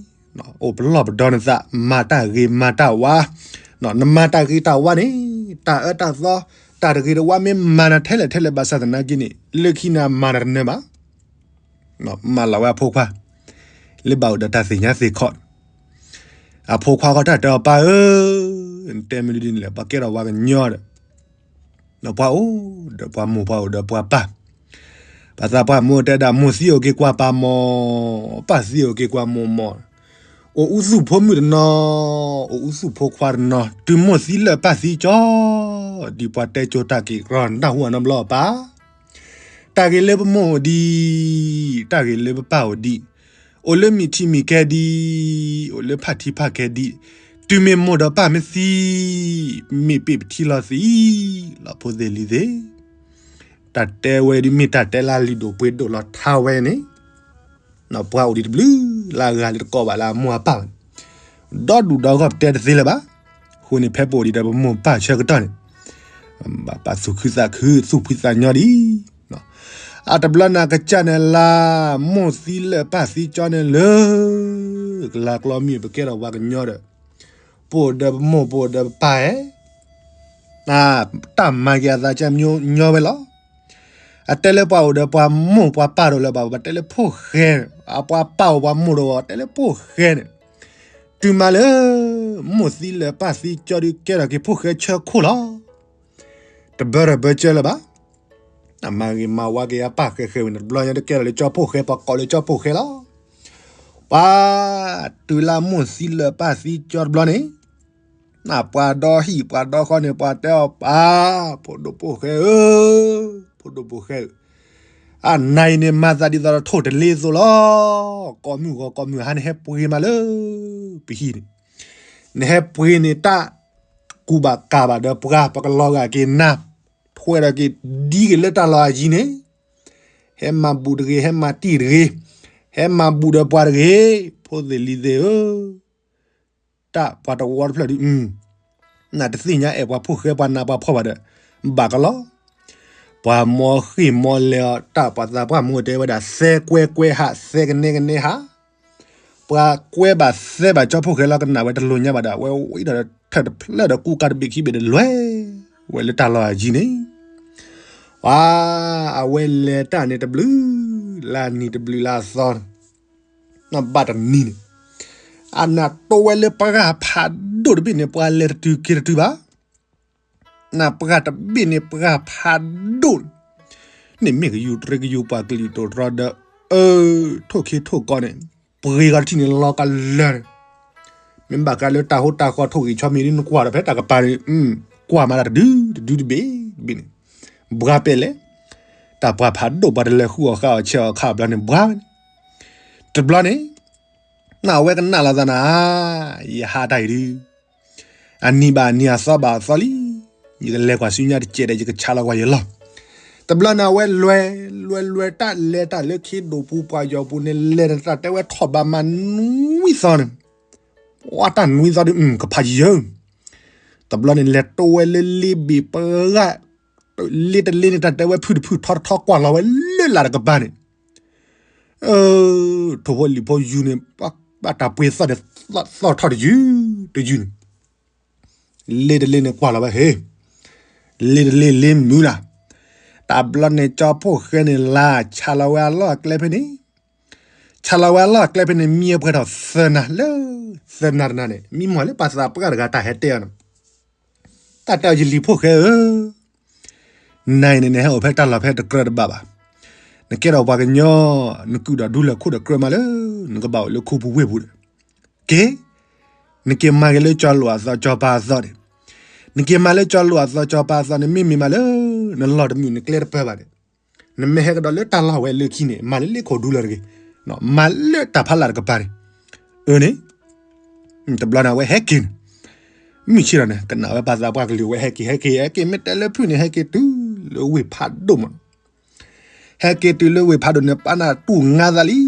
အိၣ်ပလီၢ်ပဒီနသး မၤတၢ်ဂ့ၤမၤတၢ်ဝါ, နမၤတၢ်ဂ့ၤတၢ်ဝါန့ၣ်, တၢ်အၢတၢ်သီ, တၢ်တဂ့ၤတဝါမ့ၢ်မၤနၤထဲလဲၣ်ထဲလဲၣ်ဘၣ်ဆၣ်သနာ်က့န့ၣ် လၢခံန့ၣ်မၤနၤတနၢၤဘၣ်. မၢလီၤဝဲအဖိခွါ, လၢဘၣ်အိၣ်ဒီးတၢ်သ့ၣ်ညါသ့ၣ်ခီ, အဖိခွါဃီတၢ်တဲအီၤပၢ်ဧၢ, နတဲမနုၤဒ်န့ၣ်လဲၣ် ပှၤကဲထီၣ်ဝဲကညီဒီး ဒီးပှၤအိၣ်ဒီးပှၤမိၢ်ပှၤအိၣ်ဒီးပှၤပၢ်, ပှၤသးပှၢ်မိၢ်တဲဒၣ် မိၢ်သံအိၣ်က့ၤကွၢ်ပၢ်မီၢ်, ပၢ်သံအိၣ်က့ၤကွၢ်မိၢ်မီၢ်, အိၣ်အူသူၣ်ဖိမုၣ်တနီၤ, အိၣ်အူသူၣ်ဖိခွါတနီၤ, တုၤမိၢ်သံလၢာ်ပၢ်သံကၠီ, ဒ်ပှၤတဲကၠိတၢ်က့ၤကရီနၢ်ဟူအနီတဘျီပၢ် တၢ်ဂ့ၤလၢပမိၢ်အိၣ်ဒံး, တၢ်ဂ့ၤလၢပပၢ်အိၣ်ဒံး, အိၣ်လၢမ့ၢ်ထံမ့ၢ်ကဲဒံး, အိၣ်လၢဖၣ်ထံဖၣ်ကဲဒံး, တုၤမ့ၢ်မိၢ်ဒီးပၢ်မ့ၢ်သံ, မ့ၢ်ပ့ၢ်ပထံလီၤသံလီၤ ဖိသ့ၣ်လံၤသ့ၣ်, တၢ်တဲဝဲဒ်မ့ၢ်တၢ်တဲလၢလံာ်ဒိၣ်ပှ့ၤဒိၣ်လီၤထါဝဲန့ၣ်, ပှၤအိၣ်ဒံးတဘျုးလၢအဂၤလၢတကိးဘၣ်လၢအမိၢ်အပၢ်ဘၣ်န့ၣ်, ဒီဒူၣ်ဒီဂီၢ်ပတဲတသ့လၢၤဘၣ်. အဃိန့ၣ် ဖဲပအိၣ်ဒံးဒီးပမိၢ်ပၢ်ဆၢကတီၢ်န့ၣ်, ဘၣ်ပာ်သူၣ်ခုသးခု သူၣ်ဖှံသးညီဒံး, အတဘျီန့ၣ်ကစၢ်န့ၣ်လၢ မိၢ်သံလၢာ်ပၢ်သံကၠီန့ၣ်လၢ ကလၤကျီမ့ၢ်ပကဲထီၣ်ပှၤကညီဒီး ပအိၣ်ဒီးပမိၢ်ပအိၣ်ဒီးပပၢ်ဧၢ, တၢ်မၤက့ၤအသးကဲညီဝဲလီၤ. အတဲလၢပှၤအိၣ်ဒီးပှၤမိၢ်ပှၤပၢ်တအိၣ်လၢၤဘၣ် ပတဲလၢဖိၣ်ဃဲ, အပှၤပၢ်အိၣ်ပှၤမိၢ်တအိၣ် တဲလၢဖိၣ်ဃဲန့ၣ်, တုၤမးလၢ မိၢ်သံလၢာ်ပၢ်သံကၠီဒုးကဲထီၣ်က့ၤဖိၣ်ဃဲဆၢခိၣ်လီၤ. တဘၢတဘၢကၢလၢၤဘၣ်. အမၤဂ့ၤမၤဝါက့ၤအပၢ်ဃဲဃဲဝံၤန့ၣ် တဘျီညါတကဲထီၣ်လၢကၠီဖိၣ်ဃဲ ပှၤကိးလၢကၠီဖိၣ်ဃဲလီၤ. ပှၤတုၤလၢမိၢ်သံလၢာ်ပၢ်သံကၠီတဘျီန့ၣ်, ပှၤဒီဟံၣ်ပှၤဒီဃီန့ၣ် ပှၤတဲအီၤပၢ်, ဖိဒိၣ်ဖိၣ်ဃဲဧၢ, ဖိဒိၣ်ဖိၣ်ဃဲဧၢ, အနၤအံၤန့ၣ် မၤသးဒ်သိးဒီးထိၣ်တလ့သိးလီၤ. ကိးမုၢ်ဂီၤကိးမုၢ်ဟါ နဟဲပှ့ၤမးလၢပဟံၣ်န့ၣ်, နဟဲပှ့ၤန့ၣ် တၢ်ကူၣ်ဘၣ်ကၢ်ဘၣ်ဒီးပှၤ ပကလီၤဂာ်က့ၤနၤ, ထွဲဒီးက့ၤဒ်က့ၤလၢတၢ်လီၢ်အယံၤန့ၣ်, ဟဲမၤဘူၣ်တဂ့ၤ, ဟဲမၤတံၢ်တဂ့ၤ, ဟဲမၤဘူၣ်ဒီးပှၤတဂ့ၤ, ဖိသ့ၣ်လံၤသ့ၣ်ဧၢ. တၢ်ပှၤတဝီတဖျၢၣ်ဒုး, နတသ့ၣ်ညါအဲၣ်ပှၤဖိၣ်ဃဲပှၤနးပှၤဖှီၣ်ဘၣ်ဒီး, ဘၣ်ကလီၤ. ပှၤမိၢ်ဃ့ၢ်မိၢ်လဲၤအီၤ တၢ်ပှၤသးပှၢ်မိၢ်တဲဝဲဒၣ် သဲကွဲကွဲဟး သဲကနဲကနဲဟး, ပှၤကွဲဘၣ်သဲဘၣ်ကၠီဖိၣ်ဃဲလီၤ ကနၣ်ဝဲတလိၤညါဘၣ်ဒီး အဝဲဝံၤဒီးထၢၣ်တဖျၢၣ်ဒီးကူကၤတဘ့ၣ်ခံဘ့ၣ်ဒီးလဲၤဝဲလၢတၢ်လီၢ်အယံၤန့ၣ်, ပှၤအဝဲလဲၤတၢ်န့ၣ်တဘျုးလၢနံၤတဘျုးလၢအသီ ဘၣ်တနံၤန့ၣ်, အနၢ်တိဝဲလၢပှၢ်ဖးဒိၣ် ပှၤဒိၣ်တဘ့ၣ်န့ၣ် ပှၤလဲၤတတုၤက့ၤတတုၤဘၣ်. နပှၤတဘ့ၣ်န့ၣ် ပှၤဖးဒိၣ် န့ၣ်မ့ၢ်ကယူၤတရံးကယူၤပှၤကလုာ်တိာ်တြီဒီး အၢ ထိၣ်ခ့ထိၣ်ကီန့ၣ် ပှ့ၤဂီၤတထံၣ်န့ၣ် လီၤကလၢာ်န့ၣ် မ့ၢ်ဘၣ်ကါလၢတၢ်ဟိတၢ်ဃီထိၣ်ဂ့ၤဆီမ့ၢ်ဒ်နကွၢ်ဒီးဖဲတၢ်ကပၤန့ၣ် ကွၢ်မးတၢ်တဒုတဒုတဘ့ၣ်တဘ့ၣ်န့ၣ် ဘှါပဲာ်လဲၣ်. တၢ်ပှၤဖးဒိၣ်ပှၤတလဲၤဃုအီၣ်ဃါအီၣ်ဆဲးအီၣ်ခါအဘျီန့ၣ် ဘှါဝဲန့ၣ် တဘျီန့ၣ် နဝဲကနၣ်လီၤသးနၤ ယဟးတၢ်အံၤဒု အနံၤဘၣ်အနံၤအသီဘၣ်အသီလံ. ယကလဲၤကွၢ်ဆူညါတစဲးဒီး ယကဆါလီၤကွၢ်ယလီၢ်. တဘျီန့ၣ်အဝဲလဲၤ လဲၤလဲၤတၢ်လဲၤတၢ်လၢခ့ဒိၣ်ပူၤ ပှၤယီၤပူၤန့ၣ် လဲၤတၢ်တဲဝဲထီၣ်ဘးမးနွံသီန့ၣ် ပှၤတၢ်နွံသီဒု ကဖးယံၤယၢ တဘျီန့ၣ် လဲၤတိဝဲလၢလ့ဘ့ၣ်ပှၢ် လ့တလ့န့ၣ် တၢ်တဲဝဲဖုၣ်တဖုၣ်ထီတထီကွၢ်လီၤဝဲလၢလာ်တကပၤန့ၣ် ထိၣ်ဖိလံၣ်ဖိယူၤန့ၣ် ဘၣ်တၢ်ပှ့ၤသီၣ်န့ၣ် သီၣ်ထီၣ်တယုၢ်တယုၢ်န့ၣ် လ့တလ့န့ၣ်ကွၢ်လီၤဝဲဟ့ လ့တလ့လ့မုၢ်နၤ တဘျီန့ၣ် ကၠီဖှိၣ်ဃဲန့ၣ် လၢဆါလီၤဝဲအလီၢ်အကျဲဖဲန့ၣ် ဆါလီၤဝဲအလီၢ်အကျဲဖဲန့ၣ် မံအပှဲၤထီၣ်သၢနၤလၢ သၢနၤတနၤန့ၣ် မံမီၢ်လၢပှၤသးပှၢ်တဂၤတၢ်ဟဲတဲအီၤန့ၣ် တၢ်တဲအီၤယလံၤဖှိၣ်ဃဲဧၢ နၤအံၤန့ၣ် နဟဲအိၣ်ဖဲတၢ်လီၢ်ဖဲတကြၢးတဘၣ်ဘၣ်. နကဲထီၣ်ပှၤကညီ နကုၢ်ဒီးဒူလၢၢ်ခိၣ်ဒီးကြၢးမးလၢ နကဘၣ်အိၣ်လၢခူပူၤဝ့ၢ်ပူၤဒီး က့ နက့ၤမၤက့ၤလၢကၠီလိာ်အသီကၠီပၤအသီန့ၣ် နက့ၤမၤလၢကၠီလိာ်အသီကၠီပၤအသီန့ၣ် မ့မ့ၢ်မးလၢ နလီၢ်တမုာ်နကျဲတပၢၢ်ဘၣ်န့ၣ် နမ့ၢ်ဟဲကဒီးလၢတၢ်လီၢ်ဝဲလၢခံန့ၣ် မၤလၢလ့ခိၣ်ဒူလၢၢ်တဂ့ၤ မၤလၢတၢ်ဖးလၢ်တကပၤန့ၣ် အၢန့ၣ် တဘျီန့ၣ် အဝဲဟဲက့ၤန့ၣ် မုၢ်ဆ့ၣ်ထီၣ်န့ၣ် ကနၣ်ဝဲပှၤသးပှၢ်ကလုၢ်ဝဲဟဲက့ၤ ဟဲက့ၤ ဟဲက့ၤ မ့ၢ်တဲလၢဖုၣ်န့ၣ် ဟဲက့ၤတုၤလၢဝ့ၢ်ဖးဒိၣ်မး ဟဲက့ၤတုၤလၢဝ့ၢ်ဖးဒိၣ်န့ၣ် ပၢ်နၢ်တူၢ်ငါသးလံ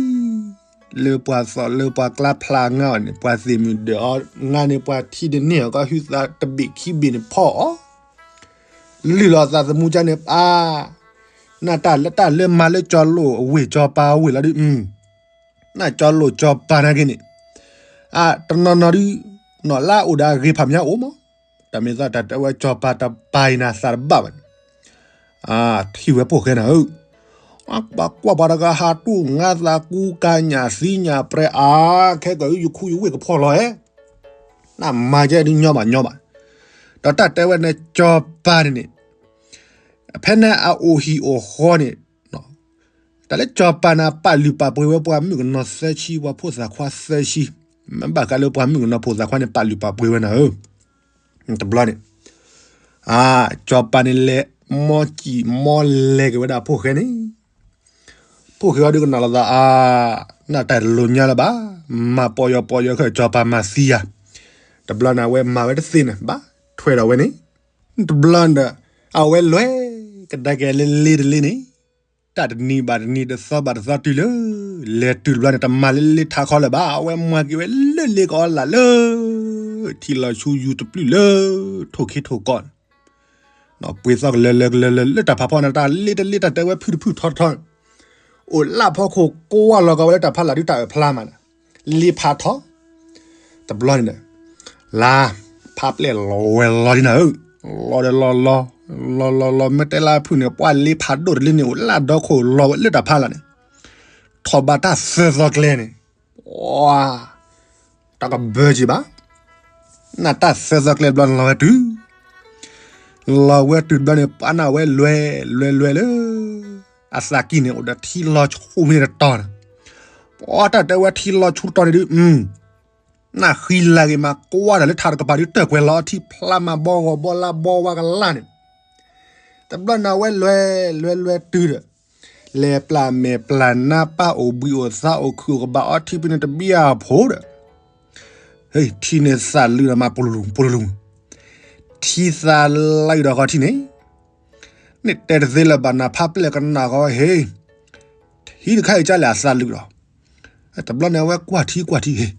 လၢပှၤသီၣ်လၢပှၤကျါဖျါငါအီၤန့ၣ် ပှၤသ့ၣ်မုၢ်ဒၢးအီၤ ငါန့ၣ်ပှၤထံဒန့ၢ်အီၤကီၢ်ဟုသးတဘ့ၣ်ခံဘ့ၣ်န့ၣ်ဖီၣ်အီၤ လုၢ်လီၤသးသမူကါန့ၣ် ပၢ် နတၢ်လၢတၢ်လၢမၤလၢကၠီလိာ်အဝ့ၢ်ကၠီပၤအဝ့ၢ်လီၤဒု နကၠီလိာ်ကၠီပၤနာ်က့န့ၣ် အတနီၤနီၤဒု နီၢ်လါအိၣ်ဒီးအဂ့ၤဖးမၠါအိၣ်မး တၢ်မ့ၢ်သးတၢ်တဲဝဲကၠီပၤတပၤအံၤနၤသးတဘၣ်ဘၣ်န့ၣ် ထံၣ်ဝဲဖှိၣ်ဃဲနၤဧၢ ပှၤကွၢ်ပှၤတဂၤဟးတူၢ်ငါသးကူကၤညၣ်သံညၣ်ပြဲအါ ခဲကၢ်အံၤယခူယဝ့ၢ်ကဖီၣ်လီၤဧဲ နမၤကဲဒုညီဘၣ်ညီဘၣ် ဒီးတၢ်တဲဝဲန့ၣ်ကၠီပၤန့ၣ်န့ၣ် ဖဲန့ၣ်အအိၣ်ဟံၣ်အိၣ်ဃီန့ၣ် တၢ်လၢကၠီပၤန့ၣ်ပာ်လုၢ်ပာ်ပှ့ၤဝဲပှၤမုၣ်ကနီၤသၢဆံ ပှၤဖိသၣ်ခွါသၢဆံ မ့ၢ်ဘၣ်ဃးလၢပှၤမုၣ်ကနီၤဖိသၣ်ခွါန့ၣ် ပာ်လုၢ်ပာ်ပှ့ၤဝဲနၤဧၢ တဘျီန့ၣ် ကၠီပၤန့ၣ်လဲၤ မီကံၣ်မီလဲၤက့ၤဝဲဒၣ်ဖှိၣ်ဃဲန့ၣ် ဖှိၣ်ဃဲအီၤဒုကနၣ်လီၤသးအါ နတၢ်တလိၤညါလၢၤဘၣ် မၤပီယီၤပီယီၤခဲကၠီပၤမၤသံယၤ တဘျီန့ၣ် အဝဲမၤဝဲတသ့န့ၣ် ဘၣ်ထွဲဒီးဝဲန့ၣ် တဘျီဒီး အဝဲလဲၤ ကဒါက့ၤလၢလ့တလ့န့ၣ် တၢ်တနံၤဘၣ်တနံၤတသီဘၣ်တသီတုၤလၢ လဲၤတုၤတဘျီန့ၣ် တမၤလၢလ့ထးခီလၢၤဘၣ် အဝဲမၤက့ၤဝဲလၢလ့ကအီလၢ်လၢ ထံလီၤဆူယူၤတပျုၢ်လၢ ထိၣ်ခ့ထိၣ်ကီၢ်န့ၣ် ပှ့ၤသီကလၢလၢကလၢလၢလၢတၢ်ဖးဖီန့ၣ် တၢ်လ့တလ့တၢ်တဲဝဲဖုၣ်တဖုၣ်ထီထီန့ၣ် အိၣ်လၢဖီခိၣ်ကွၢ်လီၤကီးဝဲလၢတၢ်ဖးလၢ်ဒုတၢ်အၢၣ်ဖျါမးန့ၣ် လ့ဖးထီ တဘျီန့ၣ်ဒီး လါ ဖးပျဲၢ်လီၤဝဲလီၤဒ်နၤဧၢ, လီၤဒီးလီၤလီၤ, လီၤလီၤလီၤ မ့ၢ်တဲလၢဖုၣ်န့ၣ် ပှၤလ့ဖးဒိၣ်တလ့န့ၣ် အိၣ်လၢဒီခိၣ်လီၤဝဲလၢတၢ်ဖးလၢ်န့ၣ်, ထီၣ်ဘးတၢ်သၢသီကျဲန့ၣ်, ပှၤ တၢ်ကဘၢက့ၤဘၣ်, နၢ်တၢ်သၢသီကျဲတဘျီန့ၣ်လီၤဝဲတုၤ လီၤဝဲတုၤတဘျီန့ၣ် ပှၤနၢ်ဝဲလွဲ လွဲလွဲလၢ အသးကံၢ်န့ၣ် အိၣ်ဒီးထံလီၤဆူမ့ၢ်တတီၤန့ၣ်, ပှၤတၢ်တဲဝဲထံလီၤဆူတတီၤန့ၣ်ဒုး နၢ်ဃံလၤဂ့ၤမး ကွၢ်တၢ်လၢထးတကပၤဒုး တၢၢ်ကွဲၤလီၤအထံဖျါမး ဘီဂီၤဘီလါဘီဝါကလါန့ၣ်, တဘျီနၢ်ဝဲလွဲ လွဲလွဲတုၤဒီး လဲၤပျၢ်မဲာ်ပျၢ်နါ ပၢ်အိၣ်ဘှံးအိၣ်သါအိၣ်ခုၣ်အိၣ်ကဘၣ်အီထံဖဲန့ၣ်တဘျီအဖိဒီး ဟ့ၣ် ထံန့ၣ်သးလုာ်ဒီးမး ပလူၤပလူၤ, ထံသးလုာ်ဒီးဃီထံန့ၣ်, န့ၣ်တဲတသ့လၢၤဘၣ်နၤ ဖးပျဲၢ်ကနၣ်ဃီဟ့ၣ်, ထံတခါအံၤကလဲၣ်အသးလုာ်ဒီး, တဘျီန့ၣ်အဝဲကွၢ်ထံကွၢ်ထံဟ့ၣ်,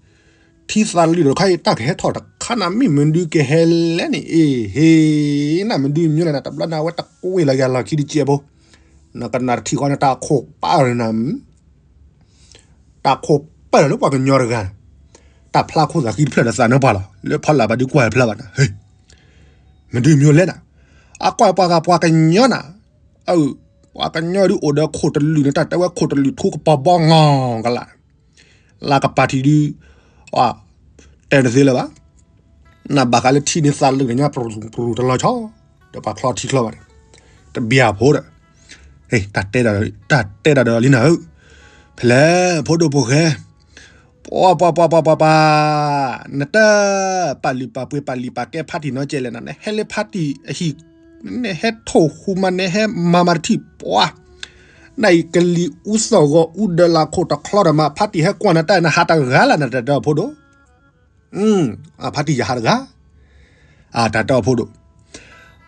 ထံသးလုာ်ဒီးတခါအံၤ တၢ်ကဟဲထီၣ်တခါနၤ မ့ၢ်မနုၤကဟဲလဲၣ်န့ၣ် အ့ၣ်ဟ့ၣ် နမနုၤမ့ၢ်လဲၣ်နၤ တဘျီန့ၣ်အဝဲတကွံာ်လီၤယၤလီၢ်ခံတစဲးဖိ, နကနၣ်တထံၣ်ဃီန့ၣ် တၢ်ခိၣ်ပာ်လီၤနၤ တၢ်ခိၣ်ပာ်လီၤလၢပှၤကညီတဂၤ, တၢ်ဖျါခိၣ်သးဃံတဖျၢၣ်ဒီးသးနၢပှၤလီၤ လၢဖီလာ်ဘၣ်ဒုးကွၢ်ဖျါဘၣ်နၤ, ဟ့ၣ် မနုၤမ့ၢ်လဲၣ်နၤ, အကွၢ်ပှၤဂၤပှၤကညီနၤ, အၢ ပှၤကညီဒုးအိၣ်ဒီးခိၣ်တလုာ်န့ၣ် တၢ်တဲဝဲခိၣ်တလုာ်ထူကပီၤဘီငီၢ်ကလး, လၢကပၤထံးဒုး, တဲတသ့လၢၤဘၣ် နဘၣ်ဃးလၢထံန့ၣ်သးလၢာ်န့ၣ်ညါ ပရူၤပရူၤတလီၤဆီ, ဒီးပှၤချီထံချီဘၣ်ဒီး, တဘၣ်အဖိဒီး, တၢ်တဲတၢ်ဒီးလံနၤဧၢ, ဖဲလဲၣ်ဖိဒိၣ်ဖိၣ်ဃဲ, ပှၤပှၤပှၤပှၤပှၤပှၤ, နတပာ်လုၢ်ပာ်ပှ့ၤပာ်လုၢ်ပာ်ကဲဖါတံၢ်နီတစဲးလဲၣ်နီၤ, နဟဲလၢဖါတံၢ်အဟံၣ်, နဟဲထိၣ်ဃူမး နဟဲမၤမၤတထံၣ်ပှၤ, နအံၤကလံၤအူသီၣ်ဂီၤအူဒၢးလၢခိၣ်တချီဒီးမး ဖါတံၢ်ဟဲကွၢ်နၤတၢ် နဟးတဂၤလၢ်နတၢ်ဒီးဖိဒိၣ် ဖါတံၢ်ယဟးတဂၤ, အတၢ်တဲအီၤဖိဒိၣ်,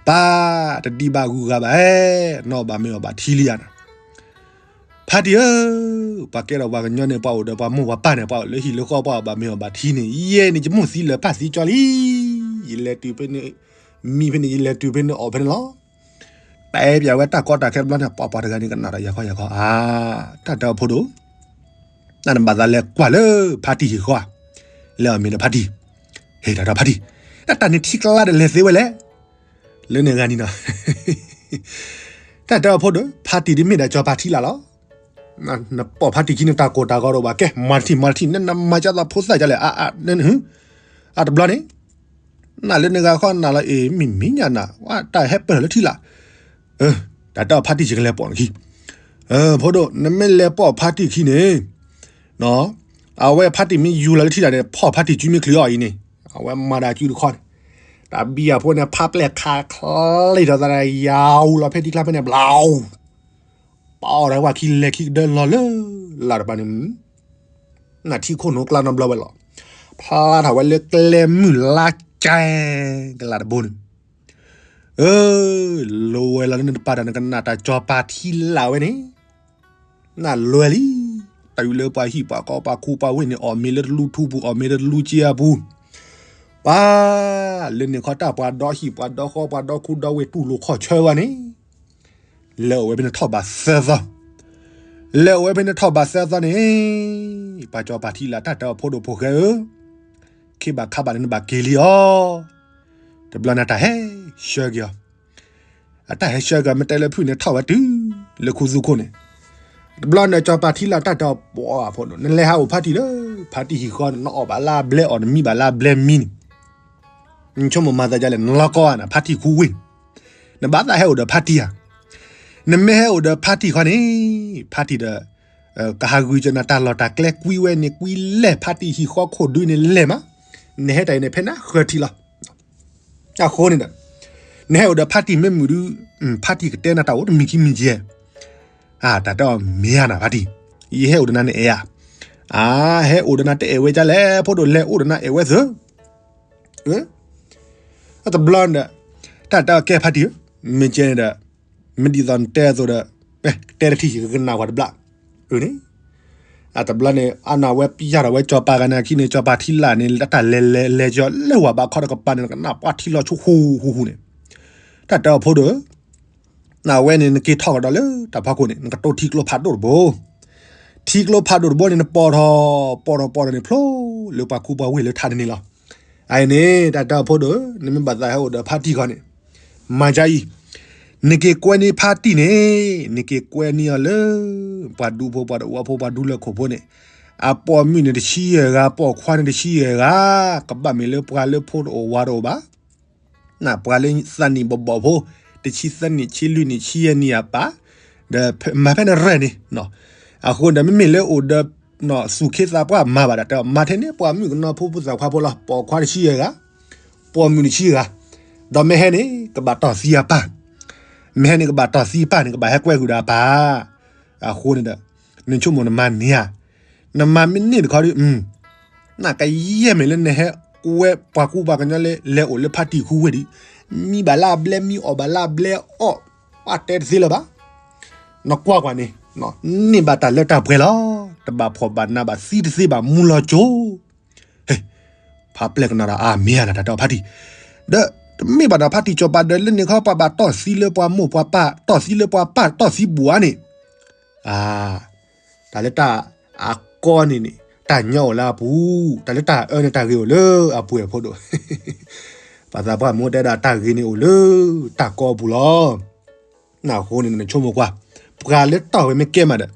ပၢ်တဒံးဘၣ်ဂုၤဂၤဘၣ်ဧဲ, နီၢ်ဘၣ်မ့ၢ်အီၤဘၣ်ထံလံဧါနီၤ, ဖါတံၢ်ဧၢ, ပှၤကဲထီၣ်ပှၤကညီန့ၣ် ပှၤအိၣ်ဒီးပှၤမိၢ်ပှၤပၢ်န့ၣ် ပှၤအိၣ်လၢဟံၣ်လၢဃီ ပှၤဘၣ်မ့ၢ်အီၤဘၣ်ထံန့ၣ် ယဲန့ၣ်ယမိၢ်သံလၢာ်ပၢ်သံကၠီလံ, ယလဲၤတုၤဖဲန့ၣ်, မံဖဲန့ၣ် ယလဲၤတုၤဖဲန့ၣ်အီၣ်ဖဲန့ၣ်လီၤ ပအဲၣ်ပၠးဝဲတၢ်ကီတၢ်ခဲတဘျီန့ၣ် ပှၤပှၤတဂၤန့ၣ် ကနၣ်ဒီးယၤခီယၤခီ, အါ, တၢ်တဲအီၤဖိဒိၣ်, နနဘၣ်သးလဲၤကွၢ်လၢဖါတံၢ်ဟံၣ်ဃီ, လဲၤအီၣ်မ့ၤဒီးဖါတံၢ်, ဟ့ၣ်တၢ်ဒီးဖါတံၢ်, တၢ်န့ၣ်ထံကျါဒီးလဲၤသ့ဝဲလဲၣ်, လၢန့ၣ်ဂၤန့ၣ်နီၤ, တၢ်တဲအီၤဖိဒိၣ် ဖါတံၢ်ဒ်မ့ၢ်ဒၣ်စီၤပၤထံလာ်လီၤ နပိာ်ဖါတံၢ်ခံန့ၣ် တၢ်ကိၢ်တၢ်ဂီၤတအိၣ်ဘၣ် ကဲ မၤတထံၣ်မၤတထံၣ် နနမၤကၢသးဖိသၣ်ကလဲၣ် အါ, အါတဘျီန့ၣ်, နလၢန့ၣ်ဂၤခီနၤလီၤအ့ၣ် မ့ၢ်မ့ၢ်ညါနၤ တၢ်ဟဲပၢၢ်လၢထံလာ်, တၢ်တဲအီၤဖါတံၢ်ယကလဲၤပိာ်နခံ, ဖိဒိၣ် နမ့ၢ်လဲၤပိာ်ဖါတံၢ်ခံန့ၣ်, အဝဲဖါတံၢ်မ့ၢ်ယူၤလီၤလၢထံလာ်န့ၣ် ဖီၣ်ဖါတံၢ်စုမ့ၢ်ချုးအီၤအံၤန့ၣ်, အဝဲမၤဒၣ်စုတခီန့ၣ်, တၢ်ဘံၣ်အဖိန့ၣ် ဖးပျဲၢ်ခးချ့ထီၣ်သးဒီး ယၤအူလီၤဖဲထံကျါဖဲန့ၣ် ဘျီအူ ပအီၣ်ဒီးဝဲခံလဲၤခံကဒၢလီၤလၢ လၢ်တပၤန့ၣ်, နထံခိၣ်နူာ်ကျါနီတဘျီဝဲလီၤ, ဖျါထီၣ်ဝဲလၢကျဲမုၢ်လါကဲ ကလၢ်တဘိန့ၣ်, လိၤဝဲလီၤလၢနတပၤဒီးနကနၣ်တၢ်စီၤပၤထံလာ်ဝဲန့ၣ်, နလွဲလံ, တၢ်ယူၤလၢပှၤဟံၣ်ပှၤဃီပှၤခူပှၤဝ့ၢ်န့ၣ် အီၣ်မ့ၤလၢတလူထူပူၤ အီၣ်မ့ၤလၢတလူက့အပူၤ, ပှၤ, လၢန့ၣ်ခီတၢ်ပှၤဒီဟံၣ်ပှၤဒီဃီပှၤဒီခူဒီဝ့ၢ်တူၢ်လိာ်ခီၣ်ဆၢဝဲန့ၣ် လဲၤအိၣ်ဝဲဖဲန့ၣ်ထီၣ်ဘးသၢသီ, လဲၤအိၣ်ဝဲဖဲန့ၣ်ထီၣ်ဘးသၢသီန့ၣ်, ပှၤစီၤပၤထံလာ်တၢ်တဲအီၤဖိဒိၣ်ဖိၣ်ဃဲဧၢ, ခ့ဘၣ်ခါဘၣ်န့ၣ်နဘၣ်က့ၤလံအီၤ, တဘျီန့ၣ်တၢ်ဟဲဆှၢက့ၤအီၤ, အတၢ်ဟဲဆှၢက့ၤအီၤ မ့ၢ်တဲလၢဖုၣ်န့ၣ်ထီၣ်ဝဲတုၤလၢခူသူၣ်ခိၣ်န့ၣ်, တဘျီန့ၣ်စီၤပၤထံလာ်တၢ်တဲအီၤပှၤဖိဒိၣ် နလဲၤဟးအိၣ်ဖါတံၢ်လၢ ဖါတံၢ်ဟံၣ်ဃီန့ၣ် နအီၣ်ဘၣ်လၢအဘျဲအီၣ် နမံဘၣ်လၢအဘျဲမံန့ၣ် နဆိကမိၣ်မၤသးဒ်လဲၣ် နလီၤကီဧါန့ၣ် ဖါတံၢ်ခူဝ့ၢ်, နဘၣ်သးဟဲအိၣ်ဒီးဖါတံၢ်ဧါ, နမ့ၢ်ဟဲအိၣ်ဒီးဖါတံၢ်ခီန့ၣ်, ဖါတံၢ်ဒီး, ကဟးဂုာ်ကနၤတၢ်လီၢ်တၢ်ကျဲကွံဝဲန့ၣ် ကွံလဲၢ်ဖါတံၢ်ဟံၣ်ဃီခိၣ်ဒုန့ၣ်လဲၢ်မး, နဟဲတၢ်အံၤန့ၣ် ဖဲနဃၢၤထံလီၤ. အဃိန့ၣ်ဒီး, နဟဲအိၣ်ဒီးဖါတံၢ်မ့ၢ်မုာ်ဒု, ဖါတံၢ်ကတဲနၤတၢ်အိၣ်တမံၤခံမံၤကဲ, တၢ်တဲအီၤမ့ၢ်ဧါနၤဖါတံၢ်, ယဟဲအိၣ်ဒီးနၤနအဲၣ်ဧါ, အါ, ဟဲအိၣ်ဒီးနၤတအဲၣ်ဝဲဒ်လဲၣ် ဖိဒိၣ်လဲၤအိၣ်ဒီးနၤအဲၣ်ဝဲသၢ တဘျီန့ၣ်ဒီး, တၢ်တဲအီၤကဲဖါတံၢ်ဧၢ, မ့ၢ်ကဲန့ၣ်ဒီး, မ့ၢ်ဒ်သိးနတဲအသိးဒီး, တဲတထံၣ်ယကကနၣ်ဝဲတဘျီ, န့ၣ်, အတဘျီန့ၣ် အနၢ်ဝဲပျၢ်ထီၣ်ဝဲစီၤပၤဂၤန့ၣ်အခံန့ၣ် စီၤပၤထံလာ်န့ၣ် လၢတၢ်လဲၤလဲၤလဲၤကၠီၤလၢဝၤဘးခီတကပၤန့ၣ် နကနၣ်ပှၤထံလီၤဆူဟူဟူဟူန့ၣ်, တၢ်တဲအီၤဖိဒိၣ်ဧၢ, နဝဲန့ၣ် နက့ၤထီၣ်ကဒီးလၢတၢ်ဖီခိၣ်န့ၣ် နကတိၢ်ထံကျိဖးဒိၣ်တဘိ, ထံကျိဖးဒိၣ်တဘိန့ၣ် နပိာ်ထီၣ်, ပိာ်ထီၣ်ပိာ်ထီၣ်န့ၣ် ဖျိလၢပှၤခူပှၤဝ့ၢ်လၢထးန့ၣ်န့ၣ်လီၤ. အအံၤန့ၣ် တၢ်တဲအီၤဖိဒိၣ်ဧၢ, နမ့ၢ်ဘၣ်သးဟဲအိၣ်ဒီးဖါတံၢ်ခီန့ၣ်, မၤဒ်အံၤ, နက့ၤကွဲန့ၢ်ဖါတံၢ်န့ၣ်, နက့ၤကွဲန့ၢ်အီၤလၢ ပှၤဒူဖိပှၤတဝီဖိ ပှၤဒူလၢခိၣ်ဖိန့ၣ်, အပိာ်မုၣ်န့ၣ်တဆံယဲၢ်ဂၤ, ပိာ်ခွါန့ၣ်တဆံယဲၢ်ဂၤ, ကဘၣ်မ့ၢ်လၢပှၤလၢဖိတအိၣ်ဝၤတအိၣ်ဘၣ် နပှၤလၢသးနံၣ်ဘီၣ်ဘီၣ်ဖိ, တဆံသၢနံၣ် ဆံလွံၢ်နံၣ် ဆံယဲၢ်နံၣ်အပၢ်, ဒီးမၤဖဲန့ၣ်ရဲၣ်န့ၣ်, အဃိဒီးမ့မ့ၢ်လၢအိၣ်ဒီး, သူၣ်က့သးပှၢ်မၤဘၣ်ဒီး တဲမၤထဲန့ၣ် ပှၤမုၣ်ကနီၤဖိ ဖိသၣ်ခွါဖိလီၤ. ပိာ်ခွါတဆံယဲၢ်ဂၤ, ပိာ်မုၣ်တဆံဂၤ, ဒီးမ့ၢ်ဟဲန့ၣ် ကဘၣ်တီၢ်သံအပၢ်, မ့ၢ်ဟဲန့ၣ် ကဘၣ်တီၢ်သံအပၢ်န့ၣ် ကဘၣ်ဟဲကွဲဃုာ်ဒီးအပၢ် အဃိန့ၣ်ဒီး, နဆိကမိၣ်နမၤန့ၢ်ဧါ, နမၤမ့ၢ်န့ၢ်တခီဒီး, နကယဲၢ်မ့ၢ်လၢနဟဲကွဲပှၤကူပှၤကညီလၢလဲၤအိၣ်လၢဖါတံၢ်ခူဝ့ၢ်ဒီး, မံဘၣ်လၢအဘျဲမံ အီၣ်ဘၣ်လၢအဘျဲအီၣ်, ပှၤတဲတသ့လၢၤဘၣ်. နကွၢ်ကွၢ်န့ၣ်, န့ၢ်ဘၣ်တၢ်လၢတၢ်ပှဲၤလီၤ. တဘၣ်ဖှီၣ်ဘၣ်နးဘၣ်သံတသ့ဘၣ်မူလီၤကၠိ ဟ့ၣ်, ဖးပျဲၢ်ကနၣ်ဒီး အမ့ၢ်ဧါနၤ တၢ်တဲအီၤဖါတံၢ်, ဒီးတမ့ၢ်ဘၣ်ဒီးဖါတံၢ်စီၤပၤဒီး လၢန့ၣ်ခီပှၤဘၣ်တီၢ်သံလၢပှၤမိၢ်ပှၤပၢ် တီၢ်သံလၢပှၤပၢ်တီၢ်သံဘူးဧါန့ၣ်, အါ, တၢ်လၢတၢ်အကီန့ၣ်န့ၣ် တၢ်ညီအိၣ်လၢအပူၤ, တၢ်လၢတၢ်အၢန့ၣ်တၢ်ဂ့ၤအိၣ်လၢအပူၤ ဖိဒိၣ်, ပှၤသးပှၢ်မ့ၢ်တဲဒၣ်တၢ်ဂ့ၤန့ၣ်အိၣ်လၢတၢ်ကီအပူၤလီၤ. အဃိန့ၣ်နဆိကမိၣ်ကွၢ်, ပှၤလၢတီၢ်ဝဲမ့ၢ်ကဲမးဒီး,